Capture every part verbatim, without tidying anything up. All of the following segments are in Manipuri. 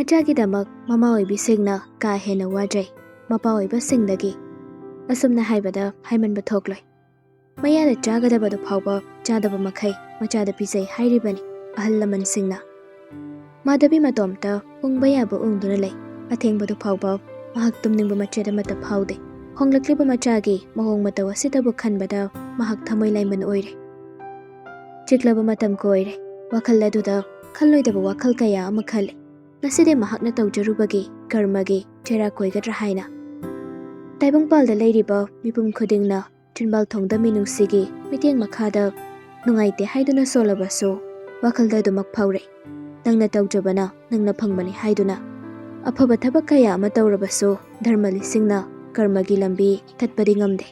ꯃꯆꯥꯒꯤꯗꯃꯛ ꯃꯃꯥ ꯑꯣꯏꯕꯤꯁꯤꯡꯅ ꯀꯥ ꯍꯦꯟꯅ ꯋꯥꯖꯩ, ꯃꯄꯥ ꯑꯣꯏꯕꯁꯤꯡꯗꯒꯤ꯫ ꯑꯁꯨꯝꯅ ꯍꯥꯏꯕꯗ ꯍꯥꯏꯃꯟꯕ ꯊꯣꯛꯂꯣꯏ꯫ ꯃꯌꯥꯗ ꯆꯥꯒꯗꯕꯗꯨ ꯐꯥꯎꯕ ꯆꯥꯗꯕ ꯃꯈꯩ ꯃꯆꯥꯗ ꯄꯤꯖꯩ ꯍꯥꯏꯔꯤꯕꯅꯤ ꯑꯍꯜ ꯂꯃꯟꯁꯤꯡꯅ꯫ ꯃꯥꯙꯕꯤ ꯃꯇꯣꯝꯇ ꯎꯪꯕ ꯌꯥꯕ ꯎꯪꯗꯨꯅ ꯂꯩ꯫ ꯑꯊꯦꯡꯕꯗꯨ ꯐꯥꯎꯕ ꯃꯍꯥꯛ ꯇꯨꯝꯅꯤꯡꯕ ꯃꯆꯦꯠ ꯑꯃꯠꯇ ꯐꯥꯎꯗꯦ꯫ ꯍꯣꯡꯂꯛꯂꯤꯕ ꯃꯆꯥꯒꯤ ꯃꯑꯣꯡ ꯃꯇꯧ ꯑꯁꯤꯗꯕꯨ ꯈꯟꯕꯗ ꯃꯍꯥꯛ ꯊꯃꯣꯏ ꯂꯥꯏꯃꯟ ꯑꯣꯏꯔꯦ꯫ ꯆꯤꯛꯂꯕ ꯃꯇꯝ ꯀꯣꯏꯔꯦ꯫ ꯋꯥꯈꯜ ꯑꯗꯨꯗ ꯈꯜꯂꯣꯏꯗꯕ ꯋꯥꯈꯜ ꯀꯌꯥ ꯑꯃ ꯈꯜꯂꯤ꯫ ꯉꯁꯤꯗꯤ ꯃꯍꯥꯛꯅ ꯇꯧꯖꯔꯨꯕꯒꯤ ꯀꯔꯃꯒꯤ ꯆꯩꯔꯥꯛ ꯀꯣꯏꯒꯗ꯭ꯔꯥ ꯍꯥꯏꯅ꯫ ꯇꯥꯏꯕꯪꯄꯥꯜꯗ ꯂꯩꯔꯤꯕ ꯃꯤꯄꯨꯝ ꯈꯨꯗꯤꯡꯅ ꯆꯤꯟꯕꯥꯜ ꯊꯣꯡꯗ ꯃꯤꯅꯨꯡꯁꯤꯒꯤ ꯃꯤꯠꯌꯦꯡ ꯃꯈꯥꯗ ꯅꯨꯡꯉꯥꯏꯇꯦ ꯍꯥꯏꯗꯨꯅ ꯁꯣꯜꯂꯕꯁꯨ ꯋꯥꯈꯜꯗ ꯑꯗꯨꯃꯛ ꯐꯥꯎꯔꯦ꯫ ꯅꯪꯅ ꯇꯧꯖꯕꯅ ꯅꯪꯅ ꯐꯪꯕꯅꯤ ꯍꯥꯏꯗꯨꯅ꯫ ꯑꯐꯕ ꯊꯕꯛ ꯀꯌꯥ ꯑꯃ ꯇꯧꯔꯕꯁꯨ ꯙꯔꯃ ꯂꯤꯁꯤꯡꯅ ꯀꯔꯃꯒꯤ ꯂꯝꯕꯤ ꯊꯠꯄꯗꯤ ꯉꯝꯗꯦ꯫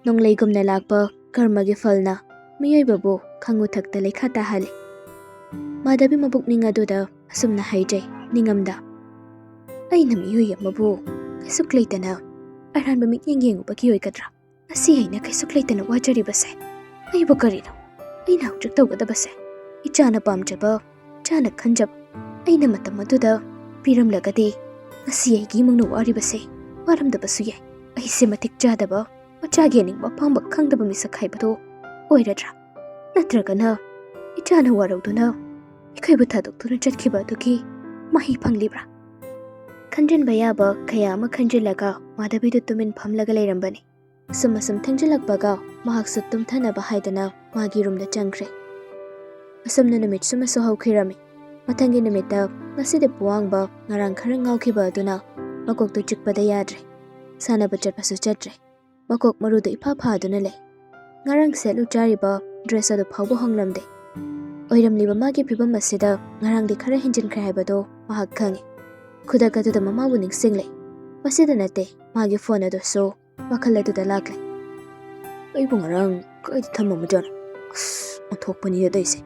ꯅꯣꯡꯂꯩꯒꯨꯝꯅ ꯂꯥꯛꯄ ꯀꯔꯃꯒꯤ ꯐꯜꯅ ꯃꯤꯑꯣꯏꯕꯕꯨ ꯈꯪꯉꯨꯊꯛꯇ ꯂꯩꯈꯥ ꯇꯥꯍꯜꯂꯤ꯫ ꯃꯥꯙꯕꯤ ꯃꯕꯨꯛꯅꯤꯡ ꯑꯗꯨꯗ ꯑꯁꯨꯝꯅ ꯍꯥꯏꯖꯩ ꯅꯤꯡꯉꯝꯗ, "ꯑꯩꯅ ꯃꯤꯑꯣꯏ ꯑꯃꯕꯨ ꯀꯩꯁꯨꯛ ꯂꯩꯇꯅ ꯑꯔꯥꯟꯕ ꯃꯤꯠꯌꯦꯡ ꯌꯦꯡꯉꯨꯕꯒꯤ ꯑꯣꯏꯒꯗ꯭ꯔꯥ? ꯉꯁꯤ ꯑꯩꯅ ꯀꯩꯁꯨꯛ ꯂꯩꯇꯅ ꯋꯥꯖꯔꯤꯕꯁꯦ ꯑꯩꯕꯨ ꯀꯔꯤꯅꯣ? ꯑꯩꯅ ꯍꯧꯖꯤꯛ ꯇꯧꯒꯗꯕꯁꯦ ꯏꯆꯥꯅ ꯄꯥꯝꯖꯕ, ꯏꯆꯥꯅ ꯈꯟꯖꯕ꯫ ꯑꯩꯅ ꯃꯇꯝ ꯑꯗꯨꯗ ꯄꯤꯔꯝꯂꯒꯗꯤ ꯉꯁꯤ ꯑꯩꯒꯤ ꯏꯃꯨꯡꯅ ꯋꯥꯔꯤꯕꯁꯦ ꯋꯥꯔꯝꯗꯕꯁꯨ ꯌꯥꯏ꯫ ꯑꯩꯁꯦ ꯃꯇꯤꯛ ꯆꯥꯗꯕ, ꯃꯆꯥꯒꯤ ꯑꯅꯤꯡꯕ ꯑꯄꯥꯝꯕ ꯈꯪꯗꯕ ꯃꯤꯁꯛ ꯍꯥꯏꯕꯗꯨ ꯑꯣꯏꯔꯗ꯭ꯔꯥ? ꯅꯠꯇ꯭ꯔꯒꯅ ꯏꯆꯥꯅ ꯋꯥꯔꯧꯗꯨꯅ ꯑꯩꯈꯣꯏꯕꯨ ꯊꯥꯗꯣꯛꯇꯨꯅ ꯆꯠꯈꯤꯕ ꯑꯗꯨꯒꯤ ꯃꯍꯩ ꯐꯪꯂꯤꯕ꯭ꯔꯥ?" ꯈꯟꯖꯤꯟꯕ ꯌꯥꯕ ꯀꯌꯥ ꯑꯃ ꯈꯟꯖꯤꯜꯂꯒ ꯃꯥꯙꯕꯤꯗꯨ ꯇꯨꯃꯤꯟ ꯐꯝꯂꯒ ꯂꯩꯔꯝꯕꯅꯤ꯫ ꯑꯁꯨꯝ ꯑꯁꯨꯝ ꯊꯦꯡꯖꯤꯜꯂꯛꯄꯒ ꯃꯍꯥꯛꯁꯨ ꯇꯨꯝꯊꯅꯕ ꯍꯥꯏꯗꯅ ꯃꯥꯒꯤ ꯔꯨꯝꯗ ꯆꯪꯈ꯭ꯔꯦ꯫ ꯑꯁꯨꯝꯅ ꯅꯨꯃꯤꯠꯁꯨꯃꯁꯨ ꯍꯧꯈꯤꯔꯝꯃꯤ꯫ ꯃꯊꯪꯒꯤ ꯅꯨꯃꯤꯠꯇ ꯉꯁꯤꯗꯤ ꯄꯨꯋꯥꯡꯕ ꯉꯔꯥꯡ ꯈꯔ ꯉꯥꯎꯈꯤꯕ ꯑꯗꯨꯅ ꯃꯀꯣꯛꯇꯨ ꯆꯤꯛꯄꯗ ꯌꯥꯗ꯭ꯔꯦ꯫ ꯁꯥꯟꯅꯕ ꯆꯠꯄꯁꯨ ꯆꯠꯇ꯭ꯔꯦ꯫ ꯃꯀꯣꯛ ꯃꯔꯨꯗꯨ ꯏꯐꯥ ꯐꯥꯗꯨꯅ ꯂꯩ꯫ ꯉꯔꯥꯡ ꯁꯦꯠꯂꯨ ꯆꯥꯔꯤꯕ ꯗ꯭ꯔꯦꯁ ꯑꯗꯨ ꯐꯥꯎꯕ ꯍꯣꯡꯂꯝꯗꯦ꯫ ꯑꯣꯏꯔꯝꯂꯤꯕ ꯃꯥꯒꯤ ꯐꯤꯕꯝ ꯑꯁꯤꯗ ꯉꯔꯥꯡꯗꯤ ꯈꯔ ꯍꯦꯟꯖꯤꯟꯈ꯭ꯔꯦ ꯍꯥꯏꯕꯗꯨ ꯃꯍꯥꯛ ꯈꯪꯏ꯫ ꯈꯨꯗꯛ ꯑꯗꯨꯗ ꯃꯃꯥꯕꯨ ꯅꯤꯡꯁꯤꯡꯂꯦ꯫ ꯃꯁꯤꯗ ꯅꯠꯇꯦ, ꯃꯥꯒꯤ ꯐꯣꯟ ꯑꯗꯨꯁꯨ ꯋꯥꯈꯜ ꯑꯗꯨꯗ ꯂꯥꯛꯂꯦ꯫ ꯑꯩꯕꯨ ꯉꯔꯥꯡ ꯀꯥꯏꯗ ꯊꯝꯃꯝꯃꯖꯥꯠꯅꯣ? ꯑꯁ, ꯑꯣꯟꯊꯣꯛꯄꯅꯤꯗ ꯇꯧꯏꯁꯦ꯫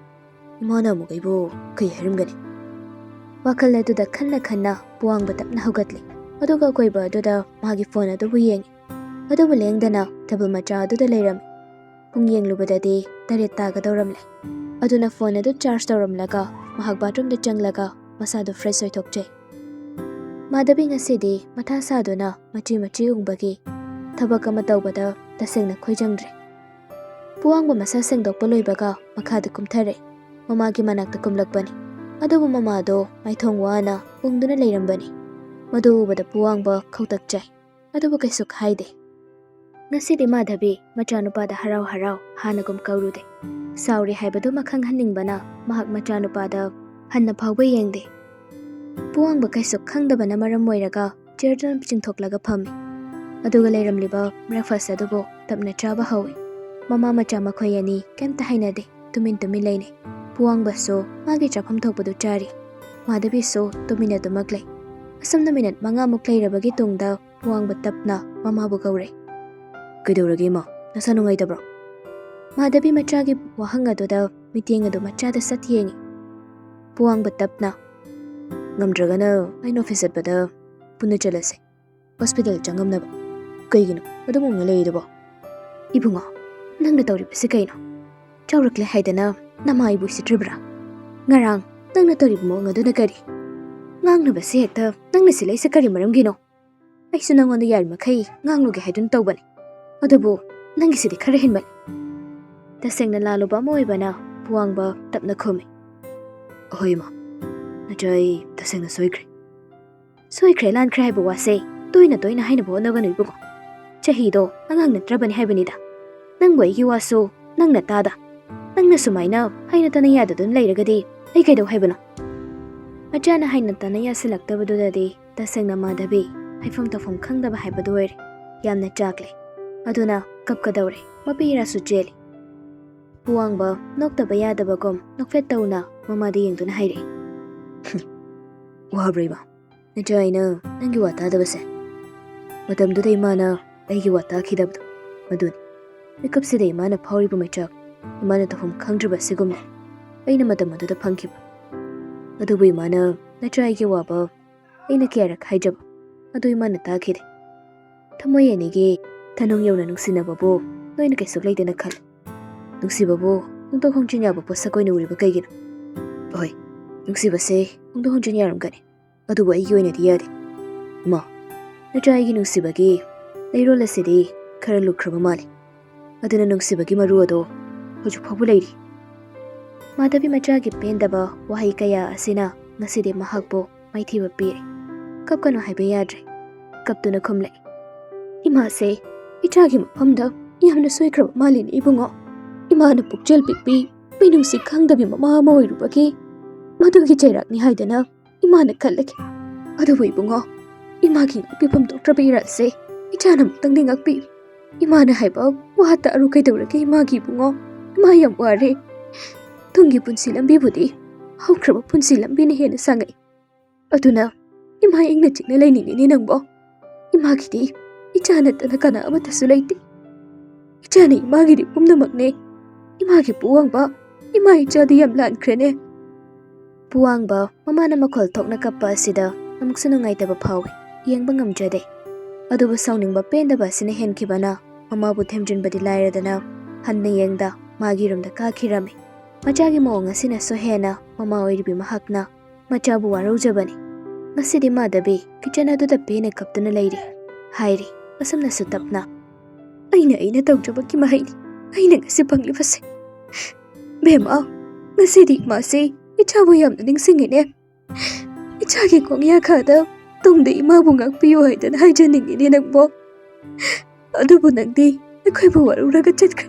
ꯏꯃꯥꯅ ꯑꯃꯨꯛ ꯑꯩꯕꯨ ꯀꯩ ꯍꯥꯏꯔꯝꯒꯅꯤ? ꯋꯥꯈꯜ ꯑꯗꯨꯗ ꯈꯟꯅ ꯈꯟꯅ ꯄꯨꯋꯥꯡꯕ ꯇꯞꯅ ꯍꯧꯒꯠꯂꯦ꯫ ꯑꯗꯨꯒ ꯑꯀꯣꯏꯕ ꯑꯗꯨꯗ ꯃꯥꯒꯤ ꯐꯣꯟ ꯑꯗꯨꯕꯨ ꯌꯦꯡꯉꯤ꯫ ꯑꯗꯨꯕꯨ ꯂꯦꯡꯗꯅ ꯇꯦꯕꯜ ꯃꯆꯥ ꯑꯗꯨꯗ ꯂꯩꯔꯝꯃꯤ꯫ ꯄꯨꯡ ꯌꯦꯡꯂꯨꯕꯗꯗꯤ ꯇꯔꯦꯠ ꯇꯥꯒꯗꯧꯔꯝꯂꯦ꯫ ꯑꯗꯨꯅ ꯐꯣꯟ ꯑꯗꯨ ꯆꯥꯔꯖ ꯇꯧꯔꯝꯂꯒ ꯃꯍꯥꯛ ꯕꯥꯊꯔꯨꯝꯗ ꯆꯪꯂꯒ ꯃꯁꯥꯗꯨ ꯐ꯭ꯔꯦꯁ ꯑꯣꯏꯊꯣꯛꯆꯩ꯫ ꯃꯥꯙꯕꯤ ꯉꯁꯤꯗꯤ ꯃꯊꯥ ꯁꯥꯗꯨꯅ ꯃꯆꯤ ꯃꯆꯤ ꯎꯪꯕꯒꯤ ꯊꯕꯛ ꯑꯃ ꯇꯧꯕꯗ ꯇꯁꯦꯡꯅ ꯈꯣꯏꯖꯪꯗ꯭ꯔꯦ꯫ ꯄꯨꯋꯥꯡꯕ ꯃꯁꯥ ꯁꯦꯡꯗꯣꯛꯄ ꯂꯣꯏꯕꯒ ꯃꯈꯥꯗ ꯀꯨꯝꯊꯔꯦ꯫ ꯃꯃꯥꯒꯤ ꯃꯅꯥꯛꯇ ꯀꯨꯝꯂꯛꯄꯅꯤ꯫ ꯑꯗꯨꯕꯨ ꯃꯃꯥꯗꯣ ꯃꯥꯏꯊꯣꯡ ꯋꯥꯅ ꯎꯪꯗꯨꯅ ꯂꯩꯔꯝꯕꯅꯤ꯫ ꯃꯗꯨ ꯎꯕꯗ ꯄꯨꯋꯥꯡꯕ ꯈꯧꯇꯛ ꯆꯥꯏ꯫ ꯑꯗꯨꯕꯨ ꯀꯩꯁꯨ ꯍꯥꯏꯗꯦ꯫ ꯉꯁꯤꯗꯤ ꯃꯥꯙꯕꯤ ꯃꯆꯥꯅꯨꯄꯥꯗ ꯍꯔꯥꯎ ꯍꯔꯥꯎ ꯍꯥꯟꯅꯒꯨꯝ ꯀꯧꯔꯨꯗꯦ꯫ ꯁꯥꯎꯔꯤ ꯍꯥꯏꯕꯗꯨꯃ ꯈꯪꯍꯟꯅꯤꯡꯕꯅ ꯃꯍꯥꯛ ꯃꯆꯥꯅꯨꯄꯥꯗ ꯍꯟꯅ ꯐꯥꯎꯕ ꯌꯦꯡꯗꯦ꯫ ꯄꯨꯋꯥꯡꯕ ꯀꯩꯁꯨ ꯈꯪꯗꯕꯅ ꯃꯔꯝ ꯑꯣꯏꯔꯒ ꯆꯤꯌꯔꯗꯨꯅ ꯆꯤꯡꯊꯣꯛꯂꯒ ꯐꯝꯃꯤ꯫ ꯑꯗꯨꯒ ꯂꯩꯔꯝꯂꯤꯕ ꯕ꯭ꯔꯦꯛꯐꯥꯁ ꯑꯗꯨꯕꯨ ꯇꯞꯅ ꯆꯥꯕ ꯍꯧꯏ꯫ ꯃꯃꯥ ꯃꯆꯥ ꯃꯈꯣꯏ ꯑꯅꯤ ꯀꯩꯝꯇ ꯍꯥꯏꯅꯗꯦ, ꯇꯨꯃꯤꯟ ꯇꯨꯃꯤꯟ ꯂꯩꯅꯩ꯫ ꯄꯨꯋꯥꯡꯕꯁꯨ ꯃꯥꯒꯤ ꯆꯥꯐꯝ ꯊꯣꯛꯄꯗꯨ ꯆꯥꯔꯤ꯫ ꯃꯥꯙꯕꯤꯁꯨ ꯇꯨꯃꯤꯟꯅ ꯑꯗꯨꯃꯛ ꯂꯩ꯫ ꯑꯁꯨꯝꯅ ꯃꯤꯅꯠ ꯃꯉꯥꯃꯨꯛ ꯂꯩꯔꯕꯒꯤ ꯇꯨꯡꯗ ꯄꯨꯋꯥꯡꯕ ꯇꯞꯅ ꯃꯃꯥꯕꯨ ꯀꯧꯔꯦ꯫ "ꯀꯩꯗꯧꯔꯒꯦ, ꯏꯃꯥ? ꯅꯁꯥ ꯅꯨꯡꯉꯥꯏꯇꯕ꯭ꯔꯣ?" ꯃꯥꯙꯕꯤ ꯃꯆꯥꯒꯤ ꯋꯥꯍꯪ ꯑꯗꯨꯗ ꯃꯤꯠꯌꯦꯡ ꯑꯗꯨ ꯃꯆꯥꯗ ꯁꯠ ꯌꯦꯡꯉꯤ꯫ ꯄꯨꯋꯥꯡꯕ ꯇꯞꯅ, "ꯉꯝꯗ꯭ꯔꯒꯅ ꯑꯩꯅ ꯑꯣꯐꯤꯁ ꯆꯠꯄꯗ ꯄꯨꯟꯅ ꯆꯠꯂꯁꯦ, ꯍꯣꯁꯄꯤꯇꯥꯜ ꯆꯪꯉꯝꯅꯕ꯫ ꯀꯩꯒꯤꯅꯣ ꯑꯗꯨꯝ ꯎꯪꯉ ꯂꯩꯔꯤꯗꯨꯕꯣ? ꯏꯕꯨꯡꯉꯣ, ꯅꯪꯅ ꯇꯧꯔꯤꯕꯁꯤ ꯀꯩꯅꯣ? ꯆꯥꯎꯔꯛꯂꯦ ꯍꯥꯏꯗꯅ ꯅꯃꯥ ꯑꯩꯕꯨ ꯎꯁꯤꯠꯇ꯭ꯔꯤꯕ꯭ꯔꯥ? ꯉꯔꯥꯡ ꯅꯪꯅ ꯇꯧꯔꯤꯕ ꯃꯑꯣꯡ ꯑꯗꯨꯅ ꯀꯔꯤ? ꯉꯥꯡꯅꯕꯁꯤ ꯍꯦꯛꯇ ꯅꯪꯅ ꯁꯤꯜꯂꯛꯏꯁꯦ ꯀꯔꯤ ꯃꯔꯝꯒꯤꯅꯣ? ꯑꯩꯁꯨ ꯅꯪꯉꯣꯟꯗ ꯌꯥꯔꯤꯃꯈꯩ ꯉꯥꯡꯂꯨꯒꯦ ꯍꯥꯏꯗꯨꯅ ꯇꯧꯕꯅꯤ, ꯑꯗꯨꯕꯨ ꯅꯪꯒꯤꯁꯤꯗꯤ ꯈꯔ ꯍꯦꯟꯃꯜꯂꯤ꯫" ꯇꯁꯦꯡꯅ ꯂꯥꯜꯂꯨꯕ ꯑꯃ ꯑꯣꯏꯕꯅ ꯄꯨꯋꯥꯡꯕ ꯇꯞꯅ ꯈꯨꯝꯃꯤ, "ꯑꯍꯣꯏ, ꯏꯃꯥ, ꯅꯆꯥ, ꯑꯩ ꯇꯁꯦꯡꯅ ꯁꯣꯏꯈ꯭ꯔꯦ꯫" ꯁꯣꯏꯈ꯭ꯔꯦ ꯂꯥꯟꯈ꯭ꯔꯦ ꯍꯥꯏꯕ ꯋꯥꯁꯦ ꯇꯣꯏꯅ ꯇꯣꯏꯅ ꯍꯥꯏꯅꯕ ꯍꯣꯠꯅꯒꯅꯨ ꯏꯕꯨꯡꯉꯣ꯫ ꯆꯍꯤꯗꯣ ꯑꯉꯥꯡ ꯅꯠꯇ꯭ꯔꯕꯅꯤ ꯍꯥꯏꯕꯅꯤꯗ꯫ ꯅꯪꯕꯨ ꯑꯩꯒꯤ ꯋꯥꯁꯨ ꯅꯪꯅ ꯇꯥꯗ꯫ ꯅꯪꯅ ꯁꯨꯃꯥꯏꯅ ꯍꯥꯏꯅ ꯇꯥꯅ ꯌꯥꯗꯗꯨꯅ ꯂꯩꯔꯒꯗꯤ ꯑꯩ ꯀꯩꯗꯧ ꯍꯥꯏꯕꯅꯣ? ꯃꯆꯥꯅ ꯍꯥꯏꯅ ꯇꯥꯅ ꯌꯥꯁꯤꯜꯂꯛꯇꯕꯗꯨꯗꯗꯤ ꯇꯁꯦꯡꯅ ꯃꯥꯙꯕꯤ ꯍꯥꯏꯐꯝ ꯇꯧꯐꯝ ꯈꯪꯗꯕ ꯍꯥꯏꯕꯗꯨ ꯑꯣꯏꯔꯦ꯫ ꯌꯥꯝꯅ ꯆꯥꯛꯂꯦ꯫ ꯑꯗꯨꯅ ꯀꯞꯀꯗꯧꯔꯦ꯫ ꯃꯄꯤ ꯏꯔꯥꯁꯨ ꯆꯦꯜꯂꯤ꯫ ꯄꯨꯋꯥꯡꯕ ꯅꯣꯛꯇꯕ ꯌꯥꯗꯕꯒꯨꯝ ꯅꯣꯛꯐꯦꯠ ꯇꯧꯅ ꯃꯃꯥꯗ ꯌꯦꯡꯗꯨꯅ ꯍꯥꯏꯔꯛꯏ꯫ "ꯋꯥꯕ꯭ꯔꯣ ꯏꯃꯥ? ꯅꯆꯥ ꯑꯩꯅ ꯅꯪꯒꯤ ꯋꯥ ꯇꯥꯗꯕꯁꯦ꯫ ꯃꯇꯝꯗꯨꯗ ꯏꯃꯥꯅ ꯑꯩꯒꯤ ꯋꯥ ꯇꯥꯈꯤꯗꯕꯗꯣ ꯃꯗꯨꯅꯤ꯫ ꯃꯤꯀꯞꯁꯤꯗ ꯏꯃꯥꯅ ꯐꯥꯎꯔꯤꯕ ꯃꯩꯆꯥꯛ, ꯏꯃꯥꯅ ꯇꯧꯐꯝ ꯈꯪꯗ꯭ꯔꯤꯕ ꯑꯁꯤꯒꯨꯝꯅ ꯑꯩꯅ ꯃꯇꯝ ꯑꯗꯨꯗ ꯐꯪꯈꯤꯕ꯫ ꯑꯗꯨꯕꯨ ꯏꯃꯥꯅ ꯅꯆꯥ ꯑꯩꯒꯤ ꯋꯥꯕ ꯑꯩꯅ ꯀꯌꯥꯔꯛ ꯍꯥꯏꯖꯕ ꯑꯗꯨ ꯏꯃꯥꯅ ꯇꯥꯈꯤꯗꯦ꯫ ꯊꯃꯣꯏ ꯑꯅꯤꯒꯤ ꯊꯅꯨꯡ ꯌꯧꯅ ꯅꯨꯡꯁꯤꯅꯕꯕꯨ ꯅꯣꯏꯅ ꯀꯩꯁꯨ ꯂꯩꯇꯦꯅ ꯈꯜꯂꯤ꯫ ꯅꯨꯡꯁꯤꯕꯕꯨ ꯍꯣꯡꯗꯣꯛ ꯍꯣꯡꯖꯤꯟ ꯌꯥꯕ ꯄꯣꯠꯁꯛ ꯑꯣꯏꯅ ꯎꯔꯤꯕ ꯀꯩꯒꯤꯅꯣ? ꯍꯣꯏ, ꯅꯨꯡꯁꯤꯕꯁꯦ ꯍꯣꯡꯗꯣꯛ ꯍꯣꯡꯖꯤꯟ ꯌꯥꯔꯝꯒꯅꯤ, ꯑꯗꯨꯕꯨ ꯑꯩꯒꯤ ꯑꯣꯏꯅꯗꯤ ꯌꯥꯗꯦ꯫ ꯏꯃꯥ, ꯅꯆꯥ ꯑꯩꯒꯤ ꯅꯨꯡꯁꯤꯕꯒꯤ ꯂꯩꯔꯣꯜ ꯑꯁꯤꯗꯤ ꯈꯔ ꯂꯨꯈ꯭ꯔꯕ ꯃꯥꯜꯂꯤ꯫ ꯑꯗꯨꯅ ꯅꯨꯡꯁꯤꯕꯒꯤ ꯃꯔꯨ ꯑꯗꯣ ꯍꯧꯖꯤꯛ ꯐꯥꯎꯕ ꯂꯩꯔꯤ꯫" ꯃꯥꯙꯕꯤ ꯃꯆꯥꯒꯤ ꯄꯦꯟꯗꯕ ꯋꯥꯍꯩ ꯀꯌꯥ ꯑꯁꯤꯅ ꯉꯁꯤꯗꯤ ꯃꯍꯥꯛꯄꯨ ꯃꯥꯏꯊꯤꯕ ꯄꯤꯔꯦ꯫ ꯀꯞꯀꯅꯨ ꯍꯥꯏꯕ ꯌꯥꯗ꯭ꯔꯦ꯫ ꯀꯞꯇꯨꯅ ꯈꯨꯝꯂꯛꯏ꯫ "ꯏꯃꯥꯁꯦ ꯏꯆꯥꯒꯤ ꯃꯐꯝꯗ ꯌꯥꯝꯅ ꯁꯣꯏꯈ꯭ꯔꯕ ꯃꯥꯜꯂꯤꯅꯦ ꯏꯕꯨꯡꯉꯣ꯫ ꯏꯃꯥꯅ ꯄꯨꯛꯆꯦꯜ ꯄꯤꯛꯄꯤ, ꯃꯤꯅꯨꯡꯁꯤ ꯈꯪꯗꯕꯤ ꯃꯃꯥ ꯑꯃ ꯑꯣꯏꯔꯨꯕꯒꯤ ꯃꯗꯨꯒꯤ ꯆꯩꯔꯥꯛꯅꯤ ꯍꯥꯏꯗꯅ ꯏꯃꯥꯅ ꯈꯜꯂꯒꯦ꯫ ꯑꯗꯨꯕꯨ ꯏꯕꯨꯡꯉꯣ, ꯏꯃꯥꯒꯤ ꯉꯥꯛꯄꯤꯐꯝ ꯊꯣꯛꯇ꯭ꯔꯕ ꯏꯔꯥꯜꯁꯦ ꯏꯆꯥꯅ ꯑꯃꯨꯛꯇꯪꯗꯤ ꯉꯥꯛꯄꯤ꯫ ꯏꯃꯥꯅ ꯍꯥꯏꯕ ꯋꯥ ꯇꯥꯔꯨ ꯀꯩꯗꯧꯔꯒꯦ ꯏꯃꯥꯒꯤ ꯏꯕꯨꯡꯉꯣ? ꯏꯃꯥ ꯌꯥꯝ ꯋꯥꯔꯦ꯫ ꯇꯨꯡꯒꯤ ꯄꯨꯟꯁꯤ ꯂꯝꯕꯤꯕꯨꯗꯤ ꯍꯧꯈ꯭ꯔꯕ ꯄꯨꯟꯁꯤ ꯂꯝꯕꯤꯅ ꯍꯦꯟꯅ ꯁꯥꯡꯉꯛꯏ꯫ ꯑꯗꯨꯅ ꯏꯃꯥ ꯏꯪꯅ ꯆꯤꯛꯅ ꯂꯩꯅꯤꯡꯉꯤꯅꯦ ꯅꯪꯕꯣ꯫ ꯏꯃꯥꯒꯤꯗꯤ ꯏꯆꯥ ꯅꯠꯇꯅ ꯀꯅꯥ ꯑꯃꯠꯇꯁꯨ ꯂꯩꯇꯦ꯫ ꯏꯆꯥꯅ ꯏꯃꯥꯒꯤꯗꯤ ꯄꯨꯝꯅꯃꯛꯅꯦ꯫ ꯏꯃꯥꯒꯤ ꯄꯨꯋꯥꯡꯕ, ꯏꯃꯥ ꯏꯆꯥꯗꯤ ꯌꯥꯝ ꯂꯥꯟꯈ꯭ꯔꯦꯅꯦ꯫" ꯄꯨꯋꯥꯡꯕ ꯃꯃꯥꯅ ꯃꯈꯣꯜ ꯊꯣꯛꯅ ꯀꯞꯄ ꯑꯁꯤꯗ ꯑꯃꯨꯛꯁꯨ ꯅꯨꯡꯉꯥꯏꯇꯕ ꯐꯥꯎꯏ, ꯌꯦꯡꯕ ꯉꯝꯖꯗꯦ꯫ ꯑꯗꯨꯕꯨ ꯁꯥꯎꯅꯤꯡꯕ ꯄꯦꯟꯗꯕ ꯑꯁꯤꯅ ꯍꯦꯟꯈꯤꯕꯅ ꯃꯃꯥꯕꯨ ꯊꯦꯝꯖꯤꯟꯕꯗꯤ ꯂꯥꯏꯔꯗꯅ ꯍꯟꯅ ꯌꯦꯡꯗ ꯃꯥꯒꯤ ꯔꯨꯝꯗ ꯀꯥꯈꯤꯔꯝꯃꯤ꯫ ꯃꯆꯥꯒꯤ ꯃꯑꯣꯡ ꯑꯁꯤꯅꯁꯨ ꯍꯦꯟꯅ ꯃꯃꯥ ꯑꯣꯏꯔꯤꯕꯤ ꯃꯍꯥꯛꯅ ꯃꯆꯥꯕꯨ ꯋꯥꯔꯧꯖꯕꯅꯤ꯫ ꯉꯁꯤꯗꯤ ꯃꯥꯙꯕꯤ ꯀꯤꯆꯟ ꯑꯗꯨꯗ ꯄꯦꯟꯅ ꯀꯞꯇꯨꯅ ꯂꯩꯔꯤ꯫ ꯍꯥꯏꯔꯤ ꯑꯁꯨꯝꯅꯁꯨ ꯇꯞꯅ, "ꯑꯩꯅ ꯑꯩꯅ ꯇꯧꯖꯕꯒꯤ ꯃꯍꯩꯅꯤ ꯑꯩꯅ ꯉꯁꯤ ꯐꯪꯂꯤꯕꯁꯦ꯫ ꯕꯦꯝꯃ, ꯉꯁꯤꯗꯤ ꯏꯃꯥꯁꯦ ꯏꯆꯥꯕꯨ ꯌꯥꯝꯅ ꯅꯤꯡꯁꯤꯡꯉꯤꯅꯦ꯫ ꯏꯆꯥꯒꯤ ꯈꯣꯡꯌꯥꯈꯥꯗ ꯇꯨꯡꯗ ꯏꯃꯥꯕꯨ ꯉꯥꯛꯄꯤꯌꯨ ꯍꯥꯏꯗꯅ ꯍꯥꯏꯖꯅꯤꯡꯉꯤꯅꯦ ꯅꯪꯕꯣ꯫ ꯑꯗꯨꯕꯨ ꯅꯪꯗꯤ ꯑꯩꯈꯣꯏꯕꯨ ꯋꯥꯔꯧꯔꯒ ꯆꯠꯈ꯭ꯔꯦ꯫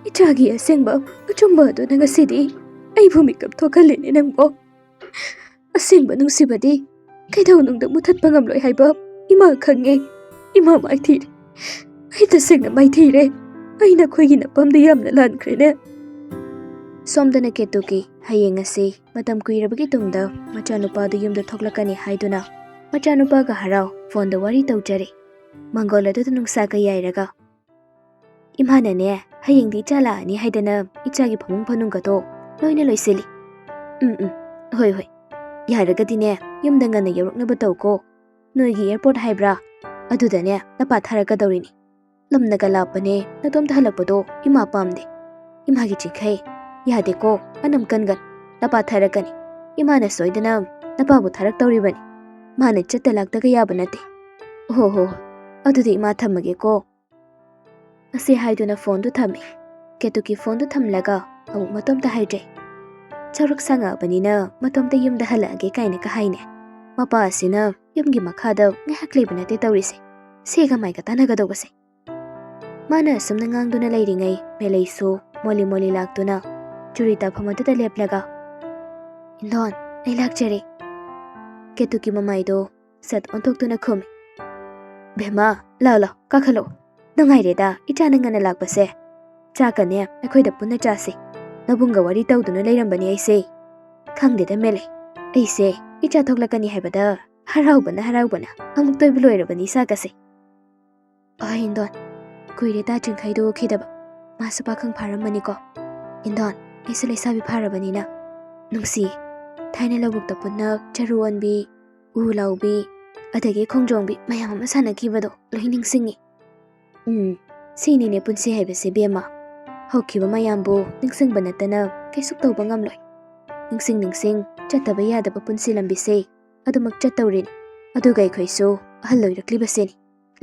ꯏꯆꯥꯒꯤ ꯑꯁꯦꯡꯕ ꯑꯆꯨꯝꯕ ꯑꯗꯨꯅ ꯉꯁꯤꯗꯤ ꯑꯩꯕꯨ ꯃꯤꯀꯞ ꯊꯣꯛꯍꯜꯂꯤꯅꯦ ꯅꯪꯕꯣ꯫ ꯑꯁꯦꯡꯕ ꯅꯨꯡꯁꯤꯕꯗꯤ ꯀꯩꯗꯧꯅꯨꯡꯗ ꯃꯨꯊꯠꯄ ꯉꯝꯂꯣꯏ ꯍꯥꯏꯕ ꯏꯃꯥ ꯈꯪꯉꯦ꯫ ꯏꯃꯥ ꯃꯥꯏꯊꯤꯔꯦ꯫ ꯑꯩ ꯇꯁꯦꯡꯅ ꯃꯥꯏꯊꯤꯔꯦ꯫ ꯑꯩ ꯅꯈꯣꯏꯒꯤ ꯅꯐꯝꯗ ꯌꯥꯝꯅ ꯂꯥꯟꯈ꯭ꯔꯦꯅꯦ꯫ ꯁꯣꯝꯗꯅ ꯀꯦꯇꯨꯀꯤ ꯍꯌꯦꯡ ꯑꯁꯤ ꯃꯇꯝ ꯀꯨꯏꯔꯕꯒꯤ ꯇꯨꯡꯗ ꯃꯆꯥꯅꯨꯄꯥꯗꯨ ꯌꯨꯝꯗ ꯊꯣꯛꯂꯛꯀꯅꯤ ꯍꯥꯏꯗꯨꯅ ꯃꯆꯥꯅꯨꯄꯥꯒ ꯍꯔꯥꯎ ꯐꯣꯟꯗ ꯋꯥꯔꯤ ꯇꯧꯖꯔꯤ꯫ ꯃꯪꯒꯣꯜ ꯑꯗꯨꯗ ꯅꯨꯡꯁꯥꯒ ꯌꯥꯏꯔꯒ, "ꯏꯃꯥꯅꯅꯦ, ꯍꯌꯦꯡꯗꯤ ꯏꯆꯥ ꯂꯥꯛꯑꯅꯤ ꯍꯥꯏꯗꯅ ꯏꯆꯥꯒꯤ ꯐꯃꯨꯡ ꯐꯅꯨꯡꯒꯗꯣ ꯂꯣꯏꯅ ꯂꯣꯏꯁꯤꯜꯂꯤ꯫ ꯎꯝ, ꯎꯝ, ꯍꯣꯏ, ꯍꯣꯏ꯫ ꯌꯥꯔꯒꯗꯤꯅꯦ, ꯌꯨꯝꯗ ꯉꯟꯅ ꯌꯧꯔꯛꯅꯕ ꯇꯧꯀꯣ꯫ ꯅꯣꯏꯒꯤ ꯑꯦꯌꯔꯄꯣꯔꯠ ꯍꯥꯏꯕ꯭ꯔꯥ? ꯑꯗꯨꯗꯅꯦ ꯅꯄꯥ ꯊꯥꯔꯛꯀꯗꯧꯔꯤꯅꯤ꯫ ꯂꯝꯅꯒ ꯂꯥꯞꯄꯅꯦ, ꯅꯇꯣꯝꯇ ꯍꯜꯂꯛꯄꯗꯣ ꯏꯃꯥ ꯄꯥꯝꯗꯦ꯫ ꯏꯃꯥꯒꯤ ꯆꯤꯡꯈꯩ꯫ ꯌꯥꯗꯦꯀꯣ, ꯑꯅꯝ ꯀꯟꯒꯅꯨ꯫ ꯅꯄꯥ ꯊꯥꯔꯛꯀꯅꯤ꯫ ꯏꯃꯥꯅ ꯁꯣꯏꯗꯅ ꯅꯄꯥꯕꯨ ꯊꯥꯔꯛꯇꯧꯔꯤꯕꯅꯤ꯫ ꯃꯥꯅ ꯆꯠꯇ ꯂꯥꯛꯇꯒ ꯌꯥꯕ ꯅꯠꯇꯦ꯫ ꯍꯣ ꯍꯣ, ꯑꯗꯨꯗꯤ ꯏꯃꯥ ꯊꯝꯃꯒꯦꯀꯣ꯫" ꯑꯁꯤ ꯍꯥꯏꯗꯨꯅ ꯐꯣꯟꯗꯨ ꯊꯝꯃꯤ꯫ ꯀꯦꯇꯨꯀꯤ ꯐꯣꯟꯗꯨ ꯊꯝꯂꯒ ꯑꯃꯨꯛ ꯃꯇꯣꯝꯇ ꯍꯥꯏꯗ꯭ꯔꯦ꯫ ꯆꯥꯎꯔꯛ ꯁꯥꯡꯉꯛꯑꯕꯅꯤꯅ ꯃꯇꯣꯝꯇ ꯌꯨꯝꯗ ꯍꯜꯂꯛꯑꯒꯦ ꯀꯥꯏꯅꯒ ꯍꯥꯏꯅꯦ꯫ ꯃꯄꯥ ꯑꯁꯤꯅ ꯌꯨꯝꯒꯤ ꯃꯈꯥꯗ ꯉꯥꯏꯍꯥꯛ ꯂꯩꯕ ꯅꯠꯇꯦ ꯇꯧꯔꯤꯁꯦ꯫ ꯁꯦꯒ ꯃꯥꯏꯒ ꯇꯥꯟꯅꯒꯗꯧꯕꯁꯦ꯫ ꯃꯥꯅ ꯑꯁꯨꯝꯅ ꯉꯥꯡꯗꯨꯅ ꯂꯩꯔꯤꯉꯩ ꯃꯦꯂꯩꯁꯨ ꯃꯣꯂꯤ ꯃꯣꯂꯤ ꯂꯥꯛꯇꯨꯅ ꯆꯨꯔꯤ ꯇꯥꯐꯝ ꯑꯗꯨꯗ ꯂꯦꯞꯂꯒ, "ꯏꯟꯗꯣꯟ, ꯑꯩ ꯂꯥꯛꯆꯔꯦ꯫" ꯀꯦꯇꯨꯀꯤ ꯃꯃꯥꯏꯗꯣ ꯁꯠ ꯑꯣꯟꯊꯣꯛꯇꯨꯅ ꯈꯨꯝꯃꯤ꯫ "ꯕꯦꯝꯃ, ꯂꯥꯎ ꯂꯥꯎ, ꯀꯥꯈꯠꯂꯣ꯫ ꯅꯨꯡꯉꯥꯏꯔꯦꯗ ꯏꯆꯥꯅ ꯉꯟꯅ ꯂꯥꯛꯄꯁꯦ꯫ ꯆꯥꯛꯀꯅꯦ ꯑꯩꯈꯣꯏꯗ ꯄꯨꯟꯅ ꯆꯥꯁꯤ꯫ ꯅꯕꯨꯡꯒ ꯋꯥꯔꯤ ꯇꯧꯗꯨꯅ ꯂꯩꯔꯝꯕꯅꯤ ꯑꯩꯁꯦ꯫ ꯈꯪꯗꯦꯗ ꯃꯦꯂꯩ, ꯑꯩꯁꯦ ꯏꯆꯥ ꯊꯣꯛꯂꯛꯀꯅꯤ ꯍꯥꯏꯕꯗ ꯍꯔꯥꯎꯕꯅ ꯍꯔꯥꯎꯕꯅ ꯑꯃꯨꯛꯇꯣꯏꯕ ꯂꯣꯏꯔꯕꯅꯤ ꯏꯆꯥꯒꯁꯦ꯫" "ꯑꯍ, ꯏꯟꯗꯣꯟ, ꯀꯨꯏꯔꯦ ꯇꯥ ꯆꯤꯡꯈꯩꯗꯨ ꯎꯈꯤꯗꯕ꯫ ꯃꯥꯁꯨ ꯄꯥꯈꯪ ꯐꯥꯔꯝꯃꯅꯤꯀꯣ꯫ ꯏꯟꯗꯣꯟ, ꯑꯩꯁꯨ ꯂꯩꯁꯥꯕꯤ ꯐꯥꯔꯕꯅꯤꯅ꯫ ꯅꯨꯡꯁꯤ, ꯊꯥꯏꯅ ꯂꯧꯕꯨꯛꯇ ꯄꯨꯟꯅ ꯆꯔꯨ ꯑꯣꯟꯕꯤ, ꯎ ꯂꯥꯎꯕꯤ, ꯑꯗꯒꯤ ꯈꯣꯡꯖꯣꯡꯕꯤ ꯃꯌꯥꯝ ꯑꯃ ꯁꯥꯟꯅꯈꯤꯕꯗꯣ ꯂꯣꯏ ꯅꯤꯡꯁꯤꯡꯉꯤ꯫" ꯎꯝ, ꯁꯤꯅꯤꯅꯦ ꯄꯨꯟꯁꯤ ꯍꯥꯏꯕꯁꯦ ꯕꯦꯝꯃ꯫ ꯍꯧꯈꯤꯕ ꯃꯌꯥꯝꯕꯨ ꯅꯤꯡꯁꯤꯡꯕ ꯅꯠꯇꯅ ꯀꯩꯁꯨ ꯇꯧꯕ ꯉꯝꯂꯣꯏ꯫ ꯅꯤꯡꯁꯤꯡ ꯅꯤꯡꯁꯤꯡ ꯆꯠꯇꯕ ꯌꯥꯗꯕ ꯄꯨꯟꯁꯤ ꯂꯝꯕꯤꯁꯦ ꯑꯗꯨꯃꯛ ꯆꯠꯇꯧꯔꯤꯅꯤ꯫ ꯑꯗꯨꯒ ꯑꯩꯈꯣꯏꯁꯨ ꯑꯍꯜ ꯑꯣꯏꯔꯛꯂꯤꯕꯁꯤꯅꯤ꯫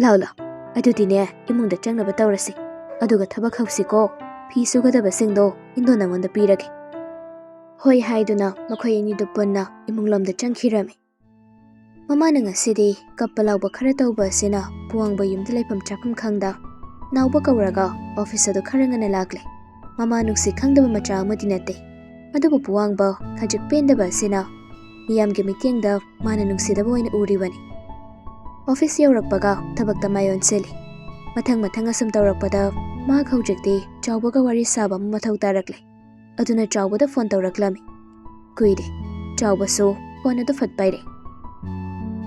ꯂꯥꯎ ꯂꯥꯎ, ꯑꯗꯨꯗꯤꯅꯦ ꯏꯃꯨꯡꯗ ꯆꯪꯅꯕ ꯇꯧꯔꯁꯤ꯫ ꯑꯗꯨꯒ ꯊꯕꯛ ꯍꯧꯁꯤꯀꯣ꯫ ꯐꯤ ꯁꯨꯒꯗꯕꯁꯤꯡꯗꯣ ꯏꯟꯗꯣ ꯅꯉꯣꯟꯗ ꯄꯤꯔꯒꯦ꯫ ꯍꯣꯏ ꯍꯥꯏꯗꯨꯅ ꯃꯈꯣꯏ ꯑꯅꯤꯗꯨ ꯄꯨꯟꯅ ꯏꯃꯨꯡꯂꯣꯝꯗ ꯆꯪꯈꯤꯔꯝꯃꯤ꯫ ꯃꯃꯥꯅ ꯉꯁꯤꯗꯤ ꯀꯞꯄ ꯂꯥꯎꯕ ꯈꯔ ꯇꯧꯕ ꯑꯁꯤꯅ ꯄꯨꯋꯥꯡꯕ ꯌꯨꯝꯗ ꯂꯩꯐꯝ ꯆꯥꯐꯝ ꯈꯪꯗ ꯅꯥꯎꯕ ꯀꯧꯔꯒ ꯑꯣꯐꯤꯁ ꯑꯗꯨ ꯈꯔ ꯉꯟꯅ ꯂꯥꯛꯂꯦ꯫ ꯃꯃꯥ ꯅꯨꯡꯁꯤ ꯈꯪꯗꯕ ꯃꯆꯥ ꯑꯃꯗꯤ ꯅꯠꯇꯦ꯫ ꯑꯗꯨꯕꯨ ꯄꯨꯋꯥꯡꯕ ꯈꯖꯤꯛ ꯄꯦꯟꯗꯕ ꯑꯁꯤꯅ ꯃꯤꯌꯥꯝꯒꯤ ꯃꯤꯠꯌꯦꯡꯗ ꯃꯥꯅ ꯅꯨꯡꯁꯤꯗꯕ ꯑꯣꯏꯅ ꯎꯔꯤꯕꯅꯤ꯫ ꯑꯣꯐꯤꯁ ꯌꯧꯔꯛꯄꯒ ꯊꯕꯛꯇ ꯃꯥꯏ ꯑꯣꯟꯁꯤꯜꯂꯤ꯫ ꯃꯊꯪ ꯃꯊꯪ ꯑꯁꯨꯝ ꯇꯧꯔꯛꯄꯗ ꯃꯍꯥꯛ ꯍꯧꯖꯤꯛꯇꯤ ꯆꯥꯎꯕꯒ ꯋꯥꯔꯤ ꯁꯥꯕ ꯑꯃ ꯃꯊꯧ ꯇꯥꯔꯛꯂꯦ꯫ ꯑꯗꯨꯅ ꯆꯥꯎꯕꯗ ꯐꯣꯟ ꯇꯧꯔꯛꯂꯝꯃꯤ꯫ ꯀꯨꯏꯗꯦ, ꯆꯥꯎꯕꯁꯨ ꯐꯣꯟ ꯑꯗꯨ ꯐꯠ ꯄꯥꯏꯔꯦ꯫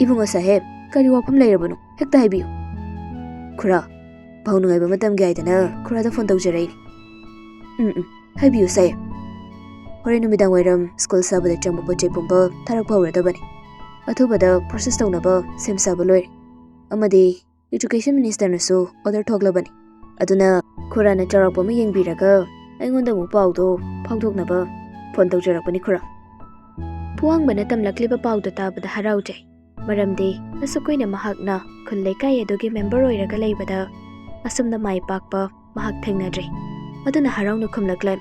"ꯏꯕꯨꯡꯉꯣ ꯁꯥꯍꯦꯕ, ꯀꯔꯤ ꯋꯥꯐꯝ ꯂꯩꯔꯕꯅꯣ? ꯍꯦꯛꯇ ꯍꯥꯏꯕꯤꯌꯨ꯫" "ꯈꯨꯔꯥ, ꯄꯥꯎ ꯅꯨꯡꯉꯥꯏꯕ ꯑꯃ ꯇꯝꯒꯦ ꯍꯥꯏꯗꯅ ꯈꯨꯔꯥꯗ ꯐꯣꯟ ꯇꯧꯖꯔꯛꯏꯅꯤ꯫" "ꯎꯝ, ꯎꯝ, ꯍꯥꯏꯕꯤꯌꯨ ꯁꯥꯍꯦꯕ꯫" "ꯍꯣꯔꯦꯟ ꯅꯨꯃꯤꯗꯥꯡ ꯋꯥꯏꯔꯝ ꯁ꯭ꯀꯨꯜ ꯁꯥꯕꯗ ꯆꯪꯕ ꯄꯣꯠ ꯆꯩ ꯄꯨꯝꯕ ꯊꯥꯔꯛꯄ ꯍꯧꯔꯗꯕꯅꯤ꯫ ꯑꯊꯨꯕꯗ ꯄ꯭ꯔꯣꯁꯦꯁ ꯇꯧꯅꯕ ꯁꯦꯝ ꯁꯥꯕ ꯂꯣꯏꯔꯦ꯫ ꯑꯃꯗꯤ ꯏꯗꯨꯀꯦꯁꯟ ꯃꯤꯅꯤꯁꯇꯔꯅꯁꯨ ꯑꯣꯔꯗꯔ ꯊꯣꯛꯂꯕꯅꯤ꯫ ꯑꯗꯨꯅ ꯈꯨꯔꯥꯅ ꯆꯥꯎꯔꯥꯛꯄ ꯑꯃ ꯌꯦꯡꯕꯤꯔꯒ ꯑꯩꯉꯣꯟꯗ ꯑꯃꯨꯛ ꯄꯥꯎꯗꯣ ꯐꯥꯎꯗꯣꯛꯅꯕ ꯐꯣꯟ ꯇꯧꯖꯔꯛꯄꯅꯤ ꯈꯨꯔꯥ꯫" ꯄꯨꯋꯥꯡꯕꯅ ꯇꯝꯂꯛꯂꯤꯕ ꯄꯥꯎꯗꯨ ꯇꯥꯕꯗ ꯍꯔꯥꯎꯖꯩ꯫ ꯃꯔꯝꯗꯤ ꯑꯁꯨꯛ ꯀꯨꯏꯅ ꯃꯍꯥꯛꯅ ꯈꯨꯜ ꯂꯩꯀꯥꯏ ꯑꯗꯨꯒꯤ ꯃꯦꯝꯕꯔ ꯑꯣꯏꯔꯒ ꯂꯩꯕꯗ ꯑꯁꯨꯝꯅ ꯃꯥꯏ ꯄꯥꯛꯄ ꯃꯍꯥꯛ ꯊꯦꯡꯅꯗ꯭ꯔꯤ꯫ ꯑꯗꯨꯅ ꯍꯔꯥꯎꯅ ꯈꯨꯝꯂꯛꯂꯦ,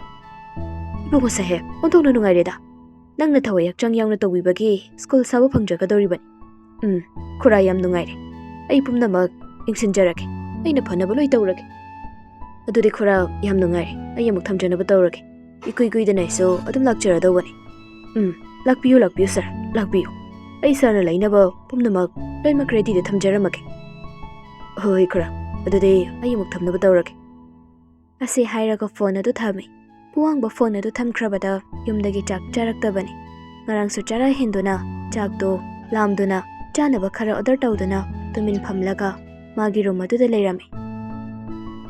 "ꯏꯕꯨꯡꯉꯣ ꯁꯥꯍꯦꯕ, ꯑꯣꯟꯊꯣꯛꯅ ꯅꯨꯡꯉꯥꯏꯔꯦꯗ꯫ ꯅꯪꯅ ꯊꯋꯥꯏ ꯍꯛꯆꯥꯡ ꯌꯥꯎꯅ ꯇꯧꯕꯤꯕꯒꯤ ꯁ꯭ꯀꯨꯜ ꯁꯥꯕ ꯐꯪꯖꯒꯗꯧꯔꯤꯕꯅꯤ꯫" "ꯎꯝ, ꯈꯨꯔꯥ, ꯌꯥꯝ ꯅꯨꯡꯉꯥꯏꯔꯦ꯫ ꯑꯩ ꯄꯨꯝꯅꯃꯛ ꯌꯦꯡꯁꯤꯟꯖꯔꯒꯦ꯫ ꯑꯩꯅ ꯐꯅꯕ ꯂꯣꯏ ꯇꯧꯔꯒꯦ꯫" "ꯑꯗꯨꯗꯤ ꯈꯨꯔꯥ, ꯌꯥꯝ ꯅꯨꯡꯉꯥꯏꯔꯦ꯫ ꯑꯩ ꯑꯃꯨꯛ ꯊꯝꯖꯅꯕ ꯇꯧꯔꯒꯦ꯫ ꯏꯀꯨꯏ ꯀꯨꯏꯗꯅ ꯑꯩꯁꯨ ꯑꯗꯨꯝ ꯂꯥꯛꯆꯔꯗꯧꯕꯅꯤ꯫" "ꯎꯝ, ꯂꯥꯛꯄꯤꯌꯨ, ꯂꯥꯛꯄꯤꯌꯨ ꯁꯥꯔ, ꯂꯥꯛꯄꯤꯌꯨ꯫ ꯑꯩ ꯁꯥꯔꯅ ꯂꯩꯅꯕ ꯄꯨꯝꯅꯃꯛ ꯂꯣꯏꯅꯃꯛ ꯔꯦꯗꯤꯗ ꯊꯝꯖꯔꯝꯃꯒꯦ꯫" "ꯍꯣꯏ, ꯍꯣꯏ ꯈꯨꯔꯥ, ꯑꯗꯨꯗꯤ ꯑꯩ ꯑꯃꯨꯛ ꯊꯝꯅꯕ ꯇꯧꯔꯒꯦ꯫" ꯑꯁꯤ ꯍꯥꯏꯔꯒ ꯐꯣꯟ ꯑꯗꯨ ꯊꯝꯃꯤ꯫ ꯄꯨꯋꯥꯡꯕ ꯐꯣꯟ ꯑꯗꯨ ꯊꯝꯈ꯭ꯔꯕꯗ ꯌꯨꯝꯗꯒꯤ ꯆꯥꯛ ꯆꯥꯔꯛꯇꯕꯅꯤ꯫ ꯉꯔꯥꯡꯁꯨ ꯆꯔꯥ ꯍꯦꯟꯗꯨꯅ ꯆꯥꯛꯇꯣ ꯂꯥꯝꯗꯨꯅ ꯆꯥꯅꯕ ꯈꯔ ꯑꯣꯔꯗꯔ ꯇꯧꯗꯨꯅ ꯇꯨꯃꯤꯟ ꯐꯝꯂꯒ ꯃꯥꯒꯤ ꯔꯨꯝ ꯑꯗꯨꯗ ꯂꯩꯔꯝꯃꯤ꯫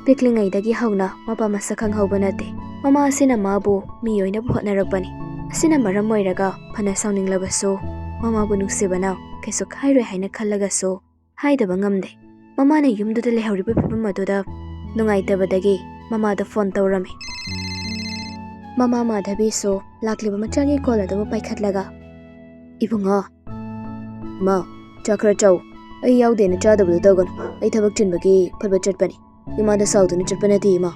ꯄꯤꯛꯂꯤꯉꯩꯗꯒꯤ ꯍꯧꯅ ꯃꯄꯥ ꯃꯁꯛ ꯈꯪꯍꯧꯕ ꯅꯠꯇꯦ꯫ ꯃꯃꯥ ꯑꯁꯤꯅ ꯃꯥꯕꯨ ꯃꯤ ꯑꯣꯏꯅꯕ ꯍꯣꯠꯅꯔꯛꯄꯅꯤ꯫ ꯑꯁꯤꯅ ꯃꯔꯝ ꯑꯣꯏꯔꯒ ꯐꯅ ꯁꯥꯎꯅꯤꯡꯂꯕꯁꯨ ꯃꯃꯥꯕꯨ ꯅꯨꯡꯁꯤꯕꯅ ꯀꯩꯁꯨ ꯍꯥꯏꯔꯣꯏ ꯍꯥꯏꯅ ꯈꯜꯂꯒꯁꯨ ꯍꯥꯏꯗꯕ ꯉꯝꯗꯦ꯫ ꯃꯃꯥꯅ ꯌꯨꯝꯗꯨꯗ ꯂꯩꯍꯧꯔꯤꯕ ꯐꯤꯕꯝ ꯑꯗꯨꯗ ꯅꯨꯡꯉꯥꯏꯇꯕꯗꯒꯤ ꯃꯃꯥꯗ ꯐꯣꯟ ꯇꯧꯔꯝꯃꯤ꯫ ꯃꯃꯥ ꯃꯥꯙꯕꯤꯁꯨ ꯂꯥꯛꯂꯤꯕ ꯃꯆꯥꯒꯤ ꯀꯣꯜ ꯑꯗꯨꯕꯨ ꯄꯥꯏꯈꯠꯂꯒ, "ꯏꯕꯨꯡꯉꯣ, ꯏꯃꯥ, ꯆꯥꯛ ꯈꯔ ꯆꯥꯎ꯫ ꯑꯩ ꯌꯥꯎꯗꯦꯅ ꯆꯥꯗꯕꯗꯨ ꯇꯧꯒꯅꯨ꯫ ꯑꯩ ꯊꯕꯛ ꯆꯤꯟꯕꯒꯤ ꯐꯠ ꯐꯠ ꯆꯠꯄꯅꯤ꯫ ꯏꯃꯥꯗ ꯁꯥꯎꯗꯨꯅ ꯆꯠꯄ ꯅꯠꯇꯦ, ꯏꯃꯥ꯫"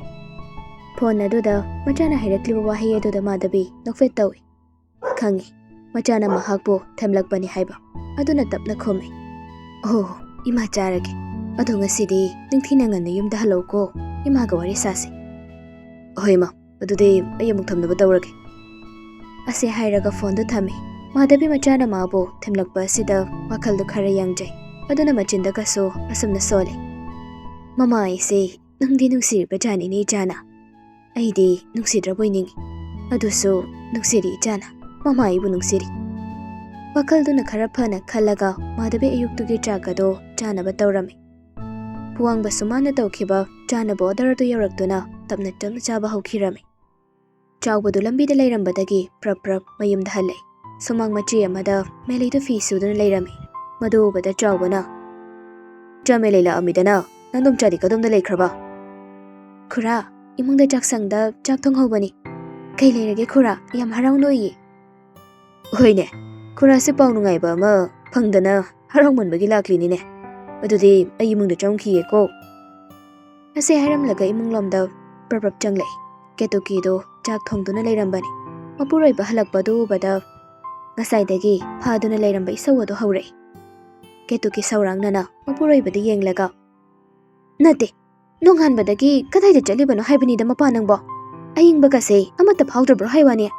ꯐꯣꯟ ꯑꯗꯨꯗ ꯃꯆꯥꯅ ꯍꯥꯏꯔꯛꯂꯤꯕ ꯋꯥꯍꯩ ꯑꯗꯨꯗ ꯃꯥꯙꯕꯤ ꯅꯣꯛꯐꯦꯠ ꯇꯧꯏ꯫ ꯈꯪꯏ, ꯃꯆꯥꯅ ꯃꯍꯥꯛꯄꯨ ꯊꯦꯝꯂꯛꯄꯅꯤ ꯍꯥꯏꯕ꯫ ꯑꯗꯨꯅ ꯇꯞꯅ ꯈꯨꯝꯃꯤ, "ꯑꯣ, ꯏꯃꯥ, ꯆꯥꯔꯒꯦ꯫ ꯑꯗꯣ ꯉꯁꯤꯗꯤ ꯅꯤꯡꯊꯤꯅ ꯉꯟꯅ ꯌꯨꯝꯗ ꯍꯜꯂꯛꯎꯀꯣ꯫ ꯏꯃꯥꯒ ꯋꯥꯔꯤ ꯁꯥꯁꯤ꯫" "ꯍꯣꯏ, ꯏꯃꯥ꯫ ꯑꯗꯨꯗꯤ ꯑꯩ ꯑꯃꯨꯛ ꯊꯝꯅꯕ ꯇꯧꯔꯒꯦ꯫" ꯑꯁꯤ ꯍꯥꯏꯔꯒ ꯐꯣꯟꯗꯨ ꯊꯝꯃꯤ꯫ ꯃꯥꯙꯕꯤ ꯃꯆꯥꯅ ꯃꯥꯕꯨ ꯊꯦꯝꯂꯛꯄ ꯑꯁꯤꯗ ꯋꯥꯈꯜꯗꯨ ꯈꯔ ꯌꯥꯡꯖꯩ꯫ ꯑꯗꯨꯅ ꯃꯆꯤꯟꯗꯒꯁꯨ ꯑꯁꯨꯝꯅ ꯁꯣꯜꯂꯤ, "ꯃꯃꯥ, ꯑꯩꯁꯦ ꯅꯨꯡꯗꯤ ꯅꯨꯡꯁꯤꯔꯤꯕ ꯖꯥꯠꯅꯤꯅꯦ ꯏꯆꯥꯅ꯫ ꯑꯩꯗꯤ ꯅꯨꯡꯁꯤꯗ꯭ꯔꯕꯣꯏ ꯅꯤꯡꯏ꯫ ꯑꯗꯨꯁꯨ ꯅꯨꯡꯁꯤꯔꯤ ꯏꯆꯥꯅ꯫ ꯃꯃꯥ ꯑꯩꯕꯨ ꯅꯨꯡꯁꯤꯔꯤ꯫ ꯋꯥꯈꯜꯗꯨꯅ ꯈꯔ ꯐꯅ ꯈꯜꯂꯒ ꯃꯥꯙꯕꯤ ꯑꯌꯨꯛꯇꯨꯒꯤ ꯆꯥꯛ ꯑꯗꯣ ꯆꯥꯅꯕ ꯇꯧꯔꯝꯃꯤ꯫ ꯄꯨꯋꯥꯡꯕꯁꯨ ꯃꯥꯅ ꯇꯧꯈꯤꯕ ꯆꯥꯅꯕ order ꯑꯗꯨ ꯌꯧꯔꯛꯇꯨꯅ ꯇꯞꯅ ꯇꯞꯅ ꯆꯥꯕ ꯍꯧꯈꯤꯔꯝꯃꯤ꯫ ꯆꯥꯎꯕꯗꯨ ꯂꯝꯕꯤꯗ ꯂꯩꯔꯝꯕꯗꯒꯤ ꯄ꯭ꯔꯞ ꯄ꯭ꯔꯞ ꯃꯌꯨꯝꯗ ꯍꯜꯂꯦ꯫ ꯁꯨꯃꯥꯡ ꯃꯆꯤ ꯑꯃꯗ ꯃꯦꯂꯩꯗꯨ ꯐꯤ ꯁꯨꯗꯨꯅ ꯂꯩꯔꯝꯃꯤ꯫ ꯃꯗꯨ ꯎꯕꯗ ꯆꯥꯎꯕꯅ, "ꯆꯥ ꯃꯦꯂꯩ ꯂꯥꯛꯑꯝꯃꯤꯗꯅ, ꯅꯥꯟꯗꯣꯝꯆꯥꯗꯤ ꯀꯗꯣꯝꯗ ꯂꯩꯈ꯭ꯔꯕ?" "ꯈꯨꯔꯥ, ꯏꯃꯨꯡꯗ ꯆꯥꯛꯁꯪꯗ ꯆꯥꯛ ꯊꯣꯡꯍꯧꯕꯅꯤ꯫ ꯀꯩ ꯂꯩꯔꯒꯦ ꯈꯨꯔꯥ? ꯌꯥꯝ ꯍꯔꯥꯎ ꯅꯣꯛꯏꯌꯦ?" "ꯍꯣꯏꯅꯦ, ꯈꯨꯔꯥꯁꯦ ꯄꯥꯎ ꯅꯨꯡꯉꯥꯏꯕ ꯑꯃ ꯐꯪꯗꯅ ꯍꯔꯥꯎꯃꯟꯕꯒꯤ ꯂꯥꯛꯂꯤꯅꯤꯅꯦ꯫ ꯑꯗꯨꯗꯤ ꯑꯩ ꯏꯃꯨꯡꯗ ꯆꯪꯈꯤꯒꯦꯀꯣ꯫" ꯑꯁꯤ ꯍꯥꯏꯔꯝꯂꯒ ꯏꯃꯨꯡꯂꯣꯝꯗ ꯄ꯭ꯔꯞ ꯄ꯭ꯔꯞ ꯆꯪꯂꯛꯏ꯫ ꯀꯦꯇꯨꯀꯤꯗꯣ ꯆꯥꯛ ꯊꯣꯡꯗꯨꯅ ꯂꯩꯔꯝꯕꯅꯤ꯫ ꯃꯄꯨꯔꯣꯏꯕ ꯍꯜꯂꯛꯄꯗꯨ ꯎꯕꯗ ꯉꯁꯥꯏꯗꯒꯤ ꯐꯥꯗꯨꯅ ꯂꯩꯔꯝꯕ ꯏꯁꯧ ꯑꯗꯨ ꯍꯧꯔꯛꯏ꯫ ꯀꯦꯇꯨꯀꯤ ꯁꯧꯔꯥꯡꯅꯅ ꯃꯄꯨꯔꯣꯏꯕꯗ ꯌꯦꯡꯂꯒ, "ꯅꯠꯇꯦ, ꯅꯣꯡꯉꯥꯟꯕꯗꯒꯤ ꯀꯗꯥꯏꯗ ꯆꯠꯂꯤꯕꯅꯣ ꯍꯥꯏꯕꯅꯤꯗ ꯃꯄꯥ ꯅꯪꯕꯣ? ꯑꯌꯤꯡꯕꯒꯁꯦ ꯑꯃꯠꯇ ꯐꯥꯎꯗ꯭ꯔꯕ꯭ꯔꯣ ꯍꯥꯏ ꯋꯥꯅꯤ?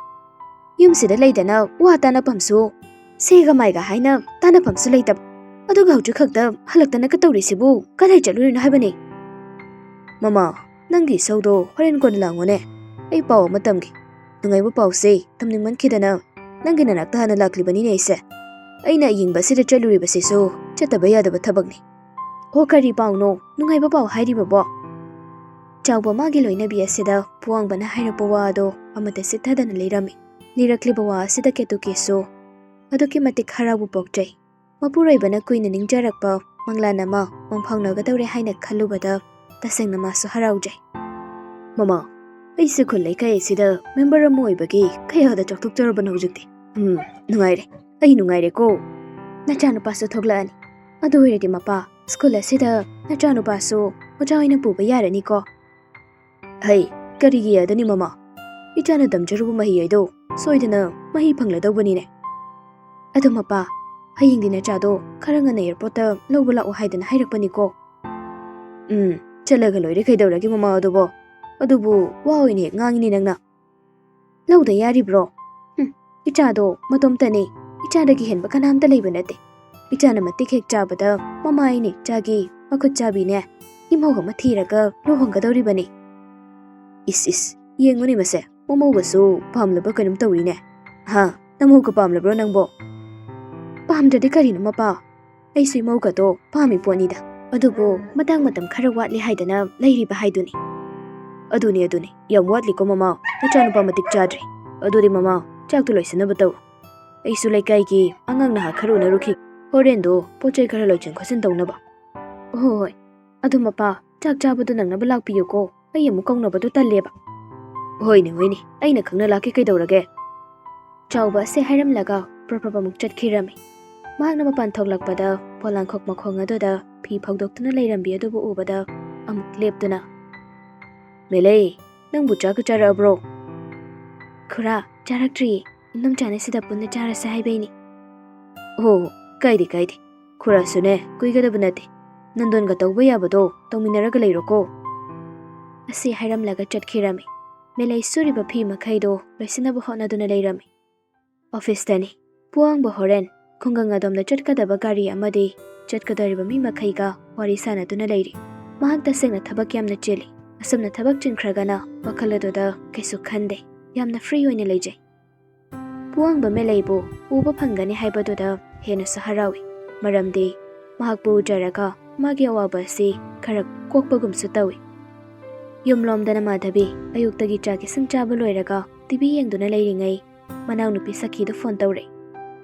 ꯌꯨꯝꯁꯤꯗ ꯂꯩꯗꯅ ꯋꯥ ꯇꯥꯅꯐꯝꯁꯨ, ꯁꯦꯒ ꯃꯥꯏꯒ ꯍꯥꯏꯅ ꯇꯥꯅꯐꯝꯁꯨ ꯂꯩꯇꯕ꯫ ꯑꯗꯨꯒ ꯍꯧꯖꯤꯛ ꯈꯛꯇ ꯍꯜꯂꯛꯇꯅ ꯀꯇꯧꯔꯤꯁꯤꯕꯨ ꯀꯗꯥꯏ ꯆꯠꯂꯨꯔꯤꯅꯣ ꯍꯥꯏꯕꯅꯤ?" "ꯃꯃꯥ, ꯅꯪꯒꯤ ꯏꯁꯧꯗꯣ ꯍꯣꯔꯦꯟ ꯀꯣꯟꯅ ꯂꯥꯡꯉꯣꯅꯦ꯫ ꯑꯩ ꯄꯥꯎ ꯑꯃ ꯇꯝꯒꯦ꯫ ꯅꯨꯡꯉꯥꯏꯕ ꯄꯥꯎꯁꯦ ꯇꯝꯅꯤꯡꯃꯟꯈꯤꯗꯅ ꯅꯪꯒꯤ ꯅꯅꯥꯛꯇ ꯍꯥꯟꯅ ꯂꯥꯛꯂꯤꯕꯅꯤꯅꯦ ꯑꯩꯁꯦ꯫ ꯑꯩꯅ ꯑꯌꯤꯡꯕ ꯑꯁꯤꯗ ꯆꯠꯂꯨꯔꯤꯕꯁꯤꯁꯨ ꯆꯠꯇꯕ ꯌꯥꯗꯕ ꯊꯕꯛꯅꯤ꯫" "ꯑꯣ, ꯀꯔꯤ ꯄꯥꯎꯅꯣ? ꯅꯨꯡꯉꯥꯏꯕ ꯄꯥꯎ ꯍꯥꯏꯔꯤꯕꯕꯣ?" ꯆꯥꯎꯕ ꯃꯥꯒꯤ ꯂꯣꯏꯅꯕꯤ ꯑꯁꯤꯗ ꯄꯨꯋꯥꯡꯕꯅ ꯍꯥꯏꯔꯛꯄ ꯋꯥ ꯑꯗꯣ ꯑꯃꯠꯇ ꯆꯤꯠꯊꯗꯅ ꯂꯩꯔꯝꯃꯤ꯫ ꯂꯤꯔꯛꯂꯤꯕ ꯋꯥ ꯑꯁꯤꯗ ꯀꯦꯇꯨꯀꯤꯁꯨ ꯑꯗꯨꯛꯀꯤ ꯃꯇꯤꯛ ꯍꯔꯥꯎꯕ ꯄꯣꯛꯆꯩ꯫ ꯃꯄꯨꯔꯣꯏꯕꯅ ꯀꯨꯏꯅ ꯅꯤꯡꯖꯔꯛꯄ ꯃꯪꯂꯥꯟ ꯑꯃ ꯃꯪꯐꯥꯎꯅꯒꯗꯧꯔꯦ ꯍꯥꯏꯅ ꯈꯜꯂꯨꯕꯗ ꯇꯁꯦꯡꯅ ꯃꯥꯁꯨ ꯍꯔꯥꯎꯖꯩ꯫ "ꯃꯃꯥ, ꯑꯩꯁꯦ ꯈꯨꯜ ꯂꯩꯀꯥꯏ ꯑꯁꯤꯗ ꯃꯦꯝꯕꯔ ꯑꯃ ꯑꯣꯏꯕꯒꯤ ꯀꯌꯥꯗ ꯆꯥꯎꯊꯣꯛꯆꯔꯕꯅꯣ ꯍꯧꯖꯤꯛꯇꯤ꯫ ꯎꯝ, ꯅꯨꯡꯉꯥꯏꯔꯦ꯫ ꯑꯩ ꯅꯨꯡꯉꯥꯏꯔꯦꯀꯣ꯫ ꯅꯆꯥꯅꯨꯄꯥꯁꯨ ꯊꯣꯛꯂꯛꯑꯅꯤ꯫ ꯑꯗꯨ ꯑꯣꯏꯔꯗꯤ ꯃꯄꯥ, ꯁ꯭ꯀꯨꯜ ꯑꯁꯤꯗ ꯅꯆꯥꯅꯨꯄꯥꯁꯨ ꯑꯣꯖꯥ ꯑꯣꯏꯅ ꯄꯨꯕ ꯌꯥꯔꯅꯤꯀꯣ?" "ꯍꯩ, ꯀꯔꯤꯒꯤ ꯌꯥꯗꯅꯤ ꯃꯃꯥ? ꯏꯆꯥꯅ ꯇꯝꯖꯔꯨꯕ ꯃꯍꯩ ꯍꯥꯏꯗꯣ ꯁꯣꯏꯗꯅ ꯃꯍꯩ ꯐꯪꯂꯗꯧꯕꯅꯤꯅꯦ꯫ ꯑꯗꯣ ꯃꯄꯥ, ꯍꯌꯦꯡꯗꯤ ꯅꯆꯥꯗꯣ ꯈꯔ ꯉꯟꯅ ꯑꯦꯌꯔꯄꯣꯔꯠꯇ ꯂꯧꯕ ꯂꯥꯛꯑꯣ ꯍꯥꯏꯗꯅ ꯍꯥꯏꯔꯛꯄꯅꯤꯀꯣ꯫" "ꯎꯝ, ꯆꯠꯂꯒ ꯂꯣꯏꯔꯦ ꯀꯩꯗꯧꯔꯒꯦ ꯃꯃꯥ ꯑꯗꯨꯕꯣ? ꯑꯗꯨꯕꯨ ꯋꯥ ꯑꯣꯏꯅ ꯍꯦꯛ ꯉꯥꯡꯉꯤꯅꯦ ꯅꯪꯅ꯫ ꯂꯧꯗ ꯌꯥꯔꯤꯕ꯭ꯔꯣ? ꯍꯨꯝ, ꯏꯆꯥꯗꯣ ꯃꯇꯣꯝꯇꯅꯤ꯫ ꯏꯆꯥꯗꯒꯤ ꯍꯦꯟꯕ ꯀꯅꯥꯝꯇ ꯂꯩꯕ ꯅꯠꯇꯦ꯫ ꯏꯆꯥꯅ ꯃꯇꯤꯛ ꯍꯦꯛ ꯆꯥꯕꯗ ꯃꯃꯥ ꯑꯩꯅ ꯏꯆꯥꯒꯤ ꯃꯈꯨꯠ ꯆꯥꯕꯤꯅꯦ꯫ ꯏꯃꯧ ꯑꯃ ꯊꯤꯔꯒ ꯂꯨꯍꯣꯡꯒꯗꯧꯔꯤꯕꯅꯤ꯫ ꯏꯁ ꯏꯁ, ꯌꯦꯡꯉꯨꯅꯦ ꯃꯁꯦ, ꯃꯃꯧꯒꯁꯨ ꯄꯥꯝꯂꯕ ꯀꯩꯅꯣꯝ ꯇꯧꯔꯤꯅꯦ꯫ ꯍꯥ, ꯅꯃꯧꯒ ꯄꯥꯝꯂꯕ꯭ꯔꯣ ꯅꯪꯕꯣ? ꯄꯥꯝꯗ꯭ꯔꯗꯤ ꯀꯔꯤꯅꯣ ꯃꯄꯥ? ꯑꯩꯁꯨ ꯏꯃꯧꯒꯗꯣ ꯄꯥꯝꯃꯤ ꯄꯣꯠꯅꯤꯗ꯫ ꯑꯗꯨꯕꯨ ꯃꯇꯥꯡ ꯃꯇꯝ ꯈꯔ ꯋꯥꯠꯂꯤ ꯍꯥꯏꯗꯅ ꯂꯩꯔꯤꯕ ꯍꯥꯏꯗꯨꯅꯤ꯫ ꯑꯗꯨꯅꯤ, ꯑꯗꯨꯅꯤ, ꯌꯥꯝ ꯋꯥꯠꯂꯤꯀꯣ ꯃꯃꯥ, ꯅꯆꯥꯅꯨꯄꯥ ꯃꯇꯤꯛ ꯆꯥꯗ꯭ꯔꯤ꯫ ꯑꯗꯨꯗꯤ ꯃꯃꯥ, ꯆꯥꯛꯇꯨ ꯂꯣꯏꯁꯤꯟꯅꯕ ꯇꯧ꯫ ꯑꯩꯁꯨ ꯂꯩꯀꯥꯏꯒꯤ ꯑꯉꯥꯡ ꯅꯍꯥ ꯈꯔ ꯎꯅꯔꯨꯈꯤ꯫ ꯍꯣꯔꯦꯟꯗꯣ ꯄꯣꯠ ꯆꯩ ꯈꯔ ꯂꯣꯏꯁꯤꯟ ꯈꯣꯠꯆꯤꯟ ꯇꯧꯅꯕ꯫ ꯍꯣꯏ, ꯍꯣꯏ꯫ ꯑꯗꯨ ꯃꯄꯥ, ꯆꯥꯛ ꯆꯥꯕꯗꯨ ꯅꯪꯅꯕ ꯂꯥꯛꯄꯤꯌꯨꯀꯣ꯫ ꯑꯩ ꯑꯃꯨꯛ ꯀꯧꯅꯕꯗꯨ ꯇꯜꯂꯦꯕ꯫ ꯍꯣꯏꯅꯦ, ꯍꯣꯏꯅꯦ, ꯑꯩꯅ ꯈꯪꯅ ꯂꯥꯛꯀꯦ ꯀꯩꯗꯧꯔꯒꯦ? ꯆꯥꯎꯕ ꯑꯁꯦ ꯍꯥꯏꯔꯝꯂꯒ ꯄ꯭ꯔꯞ ꯄ꯭ꯔꯞ ꯑꯃꯨꯛ ꯆꯠꯈꯤꯔꯝꯃꯤ꯫ ꯃꯍꯥꯛꯅ ꯃꯄꯥꯟ ꯊꯣꯛꯂꯛꯄꯗ ꯄꯣꯂꯥꯡꯈꯣꯛ ꯃꯈꯣꯡ ꯑꯗꯨꯗ ꯐꯤ ꯐꯧꯗꯣꯛꯇꯨꯅ ꯂꯩꯔꯝꯕꯤ ꯑꯗꯨꯕꯨ ꯎꯕꯗ ꯑꯃꯨꯛ ꯂꯦꯞꯇꯨꯅ, "ꯃꯦꯂꯩ, ꯅꯪꯕꯨ ꯆꯥꯛꯀ ꯆꯥꯔꯛꯑꯕ꯭ꯔꯣ?" "ꯈꯨꯔꯥ, ꯆꯥꯔꯛꯇ꯭ꯔꯤꯌꯦ꯫ ꯏꯅꯝꯆꯥꯅ ꯁꯤꯗ ꯄꯨꯟꯅ ꯆꯥꯔꯁꯦ ꯍꯥꯏꯕꯩꯅꯤ꯫" "ꯑꯣ, ꯀꯥꯏꯗꯦ, ꯀꯥꯏꯗꯦ꯫ ꯈꯨꯔꯥꯁꯨꯅꯦ, ꯀꯨꯏꯒꯗꯕ ꯅꯠꯇꯦ꯫ ꯅꯟꯗꯣꯟꯒ ꯇꯧꯕ ꯌꯥꯕꯗꯣ ꯇꯧꯃꯤꯟꯅꯔꯒ ꯂꯩꯔꯣꯀꯣ꯫" ꯑꯁꯤ ꯍꯥꯏꯔꯝꯂꯒ ꯆꯠꯈꯤꯔꯝꯃꯤ꯫ ꯃꯦꯂꯩ ꯁꯨꯔꯤꯕ ꯐꯤ ꯃꯈꯩꯗꯣ ꯂꯣꯏꯁꯤꯟꯅꯕ ꯍꯣꯠꯅꯗꯨꯅ ꯂꯩꯔꯝꯃꯤ꯫ ꯑꯣꯐꯤꯁꯇꯅꯤ꯫ ꯄꯨꯋꯥꯡꯕ ꯍꯣꯔꯦꯟ ꯈꯨꯡꯒꯪ ꯑꯗꯣꯝꯗ ꯆꯠꯀꯗꯕ ꯒꯥꯔꯤ ꯑꯃꯗꯤ ꯆꯠꯀꯗꯧꯔꯤꯕ ꯃꯤ ꯃꯈꯩꯒ ꯋꯥꯔꯤ ꯁꯥꯟꯅꯗꯨꯅ ꯂꯩꯔꯤ꯫ ꯃꯍꯥꯛ ꯇꯁꯦꯡꯅ ꯊꯕꯛ ꯌꯥꯝꯅ ꯆꯤꯜꯂꯤ꯫ ꯑꯁꯨꯝꯅ ꯊꯕꯛ ꯆꯤꯟꯈ꯭ꯔꯒꯅ ꯋꯥꯈꯜ ꯑꯗꯨꯗ ꯀꯩꯁꯨ ꯈꯟꯗꯦ꯫ ꯌꯥꯝꯅ ꯐ꯭ꯔꯤ ꯑꯣꯏꯅ ꯂꯩꯖꯩ꯫ ꯄꯨꯋꯥꯡꯕ ꯃꯦꯂꯩꯕꯨ ꯎꯕ ꯐꯪꯒꯅꯤ ꯍꯥꯏꯕꯗꯨꯗ ꯍꯦꯟꯅꯁꯨ ꯍꯔꯥꯎꯏ꯫ ꯃꯔꯝꯗꯤ ꯃꯍꯥꯛꯄꯨ ꯎꯖꯔꯒ ꯃꯥꯒꯤ ꯑꯋꯥꯕ ꯑꯁꯤ ꯈꯔ ꯀꯣꯛꯄꯒꯨꯝꯁꯨ ꯇꯧꯏ꯫ ꯌꯨꯝꯂꯣꯝꯗꯅ ꯃꯥꯙꯕꯤ ꯑꯌꯨꯛꯇꯒꯤ ꯆꯥꯛ ꯏꯁꯤꯡ ꯆꯥꯕ ꯂꯣꯏꯔꯒ ꯇꯤꯚꯤ ꯌꯦꯡꯗꯨꯅ ꯂꯩꯔꯤꯉꯩ ꯃꯅꯥꯎꯅꯨꯄꯤ ꯁꯈꯤꯗꯨ ꯐꯣꯟ ꯇꯧꯔꯛꯏ꯫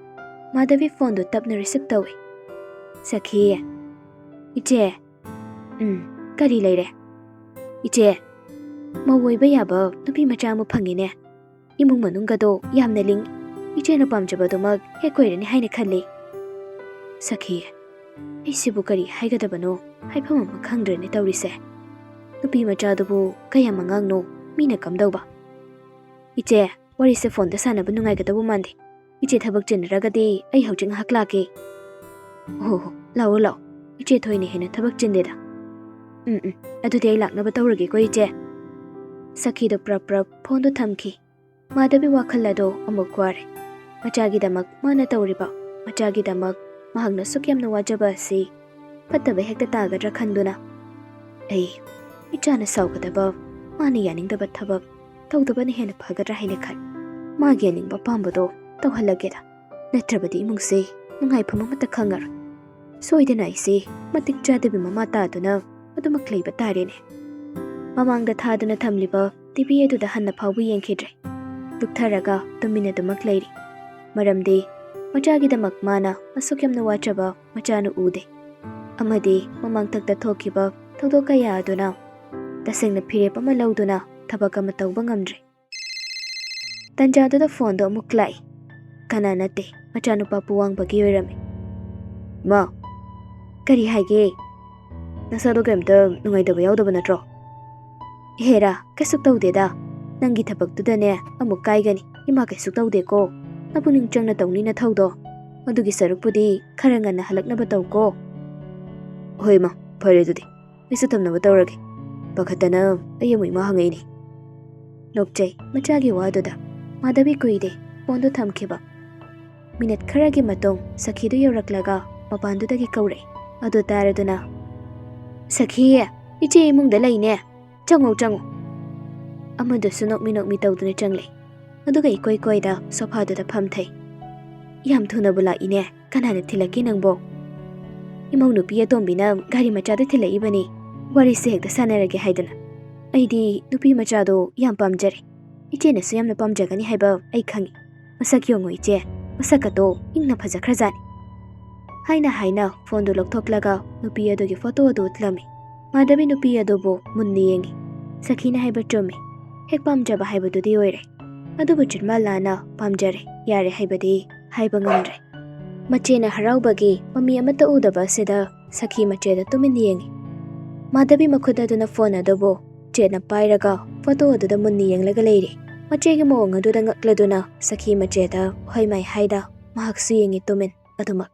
ꯃꯥꯙꯕꯤ ꯐꯣꯟꯗꯨ ꯇꯞꯅ ꯔꯤꯁꯤꯞ ꯇꯧꯏ꯫ "ꯁꯈꯤ꯫" "ꯏꯆꯦ꯫" "ꯎꯝ, ꯀꯔꯤ ꯂꯩꯔꯦ?" "ꯏꯆꯦ, ꯃꯧ ꯑꯣꯏꯕ ꯌꯥꯕ ꯅꯨꯄꯤ ꯃꯆꯥ ꯑꯃ ꯐꯪꯉꯤꯅꯦ꯫ ꯏꯃꯨꯡ ꯃꯅꯨꯡꯒꯗꯣ ꯌꯥꯝꯅ ꯂꯤꯡ꯫ ꯏꯆꯦꯅ ꯄꯥꯝꯖꯕꯗꯨꯃꯛ ꯍꯦꯛ ꯑꯣꯏꯔꯅꯤ ꯍꯥꯏꯅ ꯈꯜꯂꯤ꯫" "ꯁꯈꯤ, ꯑꯩꯁꯤꯕꯨ ꯀꯔꯤ ꯍꯥꯏꯒꯗꯕꯅꯣ, ꯍꯥꯏꯐꯝ ꯑꯃ ꯈꯪꯗ꯭ꯔꯦꯅꯦ ꯇꯧꯔꯤꯁꯦ꯫ ꯅꯨꯄꯤ ꯃꯆꯥꯗꯨꯕꯨ ꯀꯌꯥꯝ ꯑꯉꯥꯡꯅꯣ, ꯃꯤꯅ ꯀꯝꯗꯧꯕ?" "ꯏꯆꯦ, ꯋꯥꯔꯤꯁꯦ ꯐꯣꯟꯗ ꯁꯥꯟꯅꯕ ꯅꯨꯡꯉꯥꯏꯒꯗꯕ ꯃꯥꯟꯗꯦ꯫ ꯏꯆꯦ ꯊꯕꯛ ꯆꯤꯟꯅꯔꯒꯗꯤ ꯑꯩ ꯍꯧꯖꯤꯛ ꯉꯥꯏꯍꯥꯛ ꯂꯥꯛꯀꯦ꯫" "ꯑꯣ ꯍꯣ, ꯂꯥꯛꯑꯣ ꯂꯥꯛꯑꯣ, ꯏꯆꯦ ꯊꯣꯏꯅ ꯍꯦꯟꯅ ꯊꯕꯛ ꯆꯤꯟꯗꯦꯗ꯫ ꯎꯝ ꯎꯝ, ꯑꯗꯨꯗꯤ ꯑꯩ ꯂꯥꯛꯅꯕ ꯇꯧꯔꯒꯦꯀꯣ ꯏꯆꯦ꯫" ꯁꯈꯤꯗꯣ ꯄ꯭ꯔꯞ ꯄ꯭ꯔꯞ ꯐꯣꯟꯗꯣ ꯊꯝꯈꯤ꯫ ꯃꯥꯙꯕꯤ ꯋꯥꯈꯜ ꯑꯗꯣ ꯑꯃꯨꯛ ꯋꯥꯔꯦ꯫ ꯃꯆꯥꯒꯤꯗꯃꯛ ꯃꯥꯅ ꯇꯧꯔꯤꯕ, ꯃꯆꯥꯒꯤꯗꯃꯛ ꯃꯍꯥꯛꯅ ꯑꯁꯨꯛ ꯌꯥꯝꯅ ꯋꯥꯖꯕ ꯑꯁꯤ ꯐꯠꯇꯕ ꯍꯦꯛꯇ ꯇꯥꯒꯗ꯭ꯔꯥ ꯈꯟꯗꯨꯅ꯫ ꯑꯩ ꯏꯆꯥꯅ ꯁꯥꯎꯒꯗꯕ, ꯃꯥꯅ ꯌꯥꯅꯤꯡꯗꯕ ꯊꯕꯛ ꯇꯧꯗꯕꯅ ꯍꯦꯟꯅ ꯐꯒꯗ꯭ꯔꯥ ꯍꯥꯏꯅ ꯈꯟ꯫ ꯃꯥꯒꯤ ꯑꯅꯤꯡꯕ ꯑꯄꯥꯝꯕꯗꯣ ꯇꯧꯍꯜꯂꯒꯦꯗ꯫ ꯅꯠꯇ꯭ꯔꯕꯗꯤ ꯏꯃꯨꯡꯁꯦ ꯅꯨꯡꯉꯥꯏꯐꯝ ꯑꯃꯠꯇ ꯈꯪꯉꯔꯣꯏ꯫ ꯁꯣꯏꯗꯅ ꯑꯩꯁꯦ ꯃꯇꯤꯛ ꯆꯥꯗꯕꯤ ꯃꯃꯥ ꯇꯥꯗꯨꯅ ꯑꯗꯨꯃꯛ ꯂꯩꯕ ꯇꯥꯔꯦꯅꯦ꯫ ꯃꯃꯥꯡꯗ ꯊꯥꯗꯨꯅ ꯊꯝꯂꯤꯕ ꯇꯤꯚꯤ ꯑꯗꯨꯗ ꯍꯟꯅ ꯐꯥꯎꯕ ꯌꯦꯡꯈꯤꯗ꯭ꯔꯦ꯫ ꯂꯨꯞꯊꯔꯒ ꯇꯨꯃꯤꯟꯅ ꯑꯗꯨꯃꯛ ꯂꯩꯔꯤ꯫ ꯃꯔꯝꯗꯤ ꯃꯆꯥꯒꯤꯗꯃꯛ ꯃꯥꯅ ꯑꯁꯨꯛ ꯌꯥꯝꯅ ꯋꯥꯖꯕ ꯃꯆꯥꯅ ꯎꯗꯦ꯫ ꯑꯃꯗꯤ ꯃꯃꯥꯡꯊꯛꯇ ꯊꯣꯛꯈꯤꯕ ꯊꯧꯗꯣꯛ ꯀꯌꯥ ꯑꯗꯨꯅ ꯇꯁꯦꯡꯅ ꯐꯤꯔꯦꯞ ꯑꯃ ꯂꯧꯗꯨꯅ ꯊꯕꯛ ꯑꯃ ꯇꯧꯕ ꯉꯝꯗ꯭ꯔꯦ꯫ ꯇꯟꯖꯥꯗꯨꯗ ꯐꯣꯟꯗꯣ ꯑꯃꯨꯛ ꯂꯥꯛꯏ꯫ ꯀꯅꯥ ꯅꯠꯇꯦ, ꯃꯆꯥꯅꯨꯄꯥ ꯄꯨꯋꯥꯡꯕꯒꯤ ꯑꯣꯏꯔꯝꯃꯤ꯫ "ꯃꯥ, ꯀꯔꯤ ꯍꯥꯏꯒꯦ? ꯅꯁꯥꯗꯣ ꯀꯩꯝꯇ ꯅꯨꯡꯉꯥꯏꯇꯕ ꯌꯥꯎꯗꯕ ꯅꯠꯇ꯭ꯔꯣ?" "ꯍꯦꯔꯥ, ꯀꯩꯁꯨ ꯇꯧꯗꯦꯗ꯫ ꯅꯪꯒꯤ ꯊꯕꯛꯇꯨꯗꯅꯦ ꯑꯃꯨꯛ ꯀꯥꯏꯒꯅꯤ꯫ ꯏꯃꯥ ꯀꯩꯁꯨ ꯇꯧꯗꯦꯀꯣ꯫ ꯅꯄꯨꯛꯅꯤꯡ ꯆꯪꯅ ꯇꯧꯅꯤ ꯅꯊꯧꯗꯣ꯫ ꯑꯗꯨꯒꯤ ꯁꯔꯨꯛꯄꯨꯗꯤ ꯈꯔ ꯉꯟꯅ ꯍꯜꯂꯛꯅꯕ ꯇꯧꯀꯣ꯫" "ꯍꯣꯏ ꯏꯃꯥ, ꯐꯔꯦ ꯑꯗꯨꯗꯤ꯫ ꯑꯩꯁꯨ ꯊꯝꯅꯕ ꯇꯧꯔꯒꯦ꯫ ꯄꯥꯈꯠꯇꯅ ꯑꯩ ꯑꯃꯨꯛ ꯏꯃꯥ ꯍꯪꯉꯛꯏꯅꯤ꯫" ꯅꯣꯛꯆꯩ ꯃꯆꯥꯒꯤ ꯋꯥꯗꯨꯗ꯫ ꯃꯥꯙꯕꯤ ꯀꯨꯏꯗꯦ ꯐꯣꯟꯗꯨ ꯊꯝꯈꯤꯕ꯫ ꯃꯤꯅꯠ ꯈꯔꯒꯤ ꯃꯇꯨꯡ ꯁꯈꯤꯗꯨ ꯌꯧꯔꯛꯂꯒ ꯃꯄꯥꯟꯗꯨꯗꯒꯤ ꯀꯧꯔꯛꯏ꯫ ꯑꯗꯨ ꯇꯥꯔꯗꯨꯅ, "ꯁꯈꯤ, ꯏꯆꯦ ꯏꯃꯨꯡꯗ ꯂꯩꯅꯦ꯫ ꯆꯪꯉꯣ, ꯆꯪꯉꯣ꯫" ꯑꯃꯗꯨꯁꯨ ꯅꯣꯛꯃꯤ ꯅꯣꯛꯃꯤ ꯇꯧꯗꯨꯅ ꯆꯪꯂꯛꯏ꯫ ꯑꯗꯨꯒ ꯏꯀꯣꯏ ꯀꯣꯏꯗ ꯁꯣꯐꯥꯗꯨꯗ ꯐꯝꯊꯩ꯫ "ꯌꯥꯝ ꯊꯨꯅꯕꯨ ꯂꯥꯛꯏꯅꯦ꯫ ꯀꯅꯥꯅ ꯊꯤꯜꯂꯛꯀꯦ ꯅꯪꯕꯣ?" "ꯏꯃꯧ ꯅꯨꯄꯤ ꯑꯇꯣꯝꯕꯤꯅ ꯒꯥꯔꯤ ꯃꯆꯥꯗ ꯊꯤꯜꯂꯛꯏꯕꯅꯤ꯫ ꯋꯥꯔꯤꯁꯦ ꯍꯦꯛꯇ ꯁꯥꯟꯅꯔꯒꯦ ꯍꯥꯏꯗꯅ꯫ ꯑꯩꯗꯤ ꯅꯨꯄꯤ ꯃꯆꯥꯗꯣ ꯌꯥꯝ ꯄꯥꯝꯖꯔꯦ꯫ ꯏꯆꯦꯅꯁꯨ ꯌꯥꯝꯅ ꯄꯥꯝꯖꯒꯅꯤ ꯍꯥꯏꯕ ꯑꯩ ꯈꯪꯏ꯫ ꯃꯁꯛ ꯌꯦꯡꯉꯣ ꯏꯆꯦ, ꯃꯁꯛꯀꯗꯣ ꯏꯪꯅ ꯐꯖꯈ꯭ꯔꯖꯥꯠꯅꯤ꯫" ꯍꯥꯏꯅ ꯍꯥꯏꯅ ꯐꯣꯟꯗꯨ ꯂꯧꯊꯣꯛꯂꯒ ꯅꯨꯄꯤ ꯑꯗꯨꯒꯤ ꯐꯣꯇꯣ ꯑꯗꯨ ꯎꯠꯂꯝꯃꯤ꯫ ꯃꯥꯙꯕꯤ ꯅꯨꯄꯤ ꯑꯗꯨꯕꯨ ꯃꯨꯟꯅ ꯌꯦꯡꯉꯤ꯫ ꯁꯈꯤꯅ ꯍꯥꯏꯕ ꯆꯨꯝꯃꯤ꯫ ꯍꯦꯛ ꯄꯥꯝꯖꯕ ꯍꯥꯏꯕꯗꯨꯗꯤ ꯑꯣꯏꯔꯦ꯫ ꯑꯗꯨꯕꯨ ꯆꯤꯟꯕꯥꯂꯥꯅ ꯄꯥꯝꯖꯔꯦ, ꯌꯥꯔꯦ ꯍꯥꯏꯕꯗꯤ ꯍꯥꯏꯕ ꯉꯝꯗ꯭ꯔꯦ꯫ ꯃꯆꯦꯅ ꯍꯔꯥꯎꯕꯒꯤ ꯃꯃꯤ ꯑꯃꯠꯇ ꯎꯗꯕ ꯑꯁꯤꯗ ꯁꯈꯤ ꯃꯆꯦꯗ ꯇꯨꯃꯤꯟꯅ ꯌꯦꯡꯉꯤ꯫ ꯃꯥꯙꯕꯤ ꯃꯈꯨꯠ ꯑꯗꯨꯅ ꯐꯣꯟ ꯑꯗꯨꯕꯨ ꯆꯦꯠꯅ ꯄꯥꯏꯔꯒ ꯐꯣꯇꯣ ꯑꯗꯨꯗ ꯃꯨꯟꯅ ꯌꯦꯡꯂꯒ ꯂꯩꯔꯤ꯫ ꯃꯆꯦꯒꯤ ꯃꯑꯣꯡ ꯑꯗꯨꯗ ꯉꯛꯂꯗꯨꯅ ꯁꯈꯤ ꯃꯆꯦꯗ ꯍꯣꯏ ꯃꯥꯏ ꯍꯥꯏꯗ ꯃꯍꯥꯛꯁꯨ ꯌꯦꯡꯉꯤ ꯇꯨꯃꯤꯟ ꯑꯗꯨꯃꯛ꯫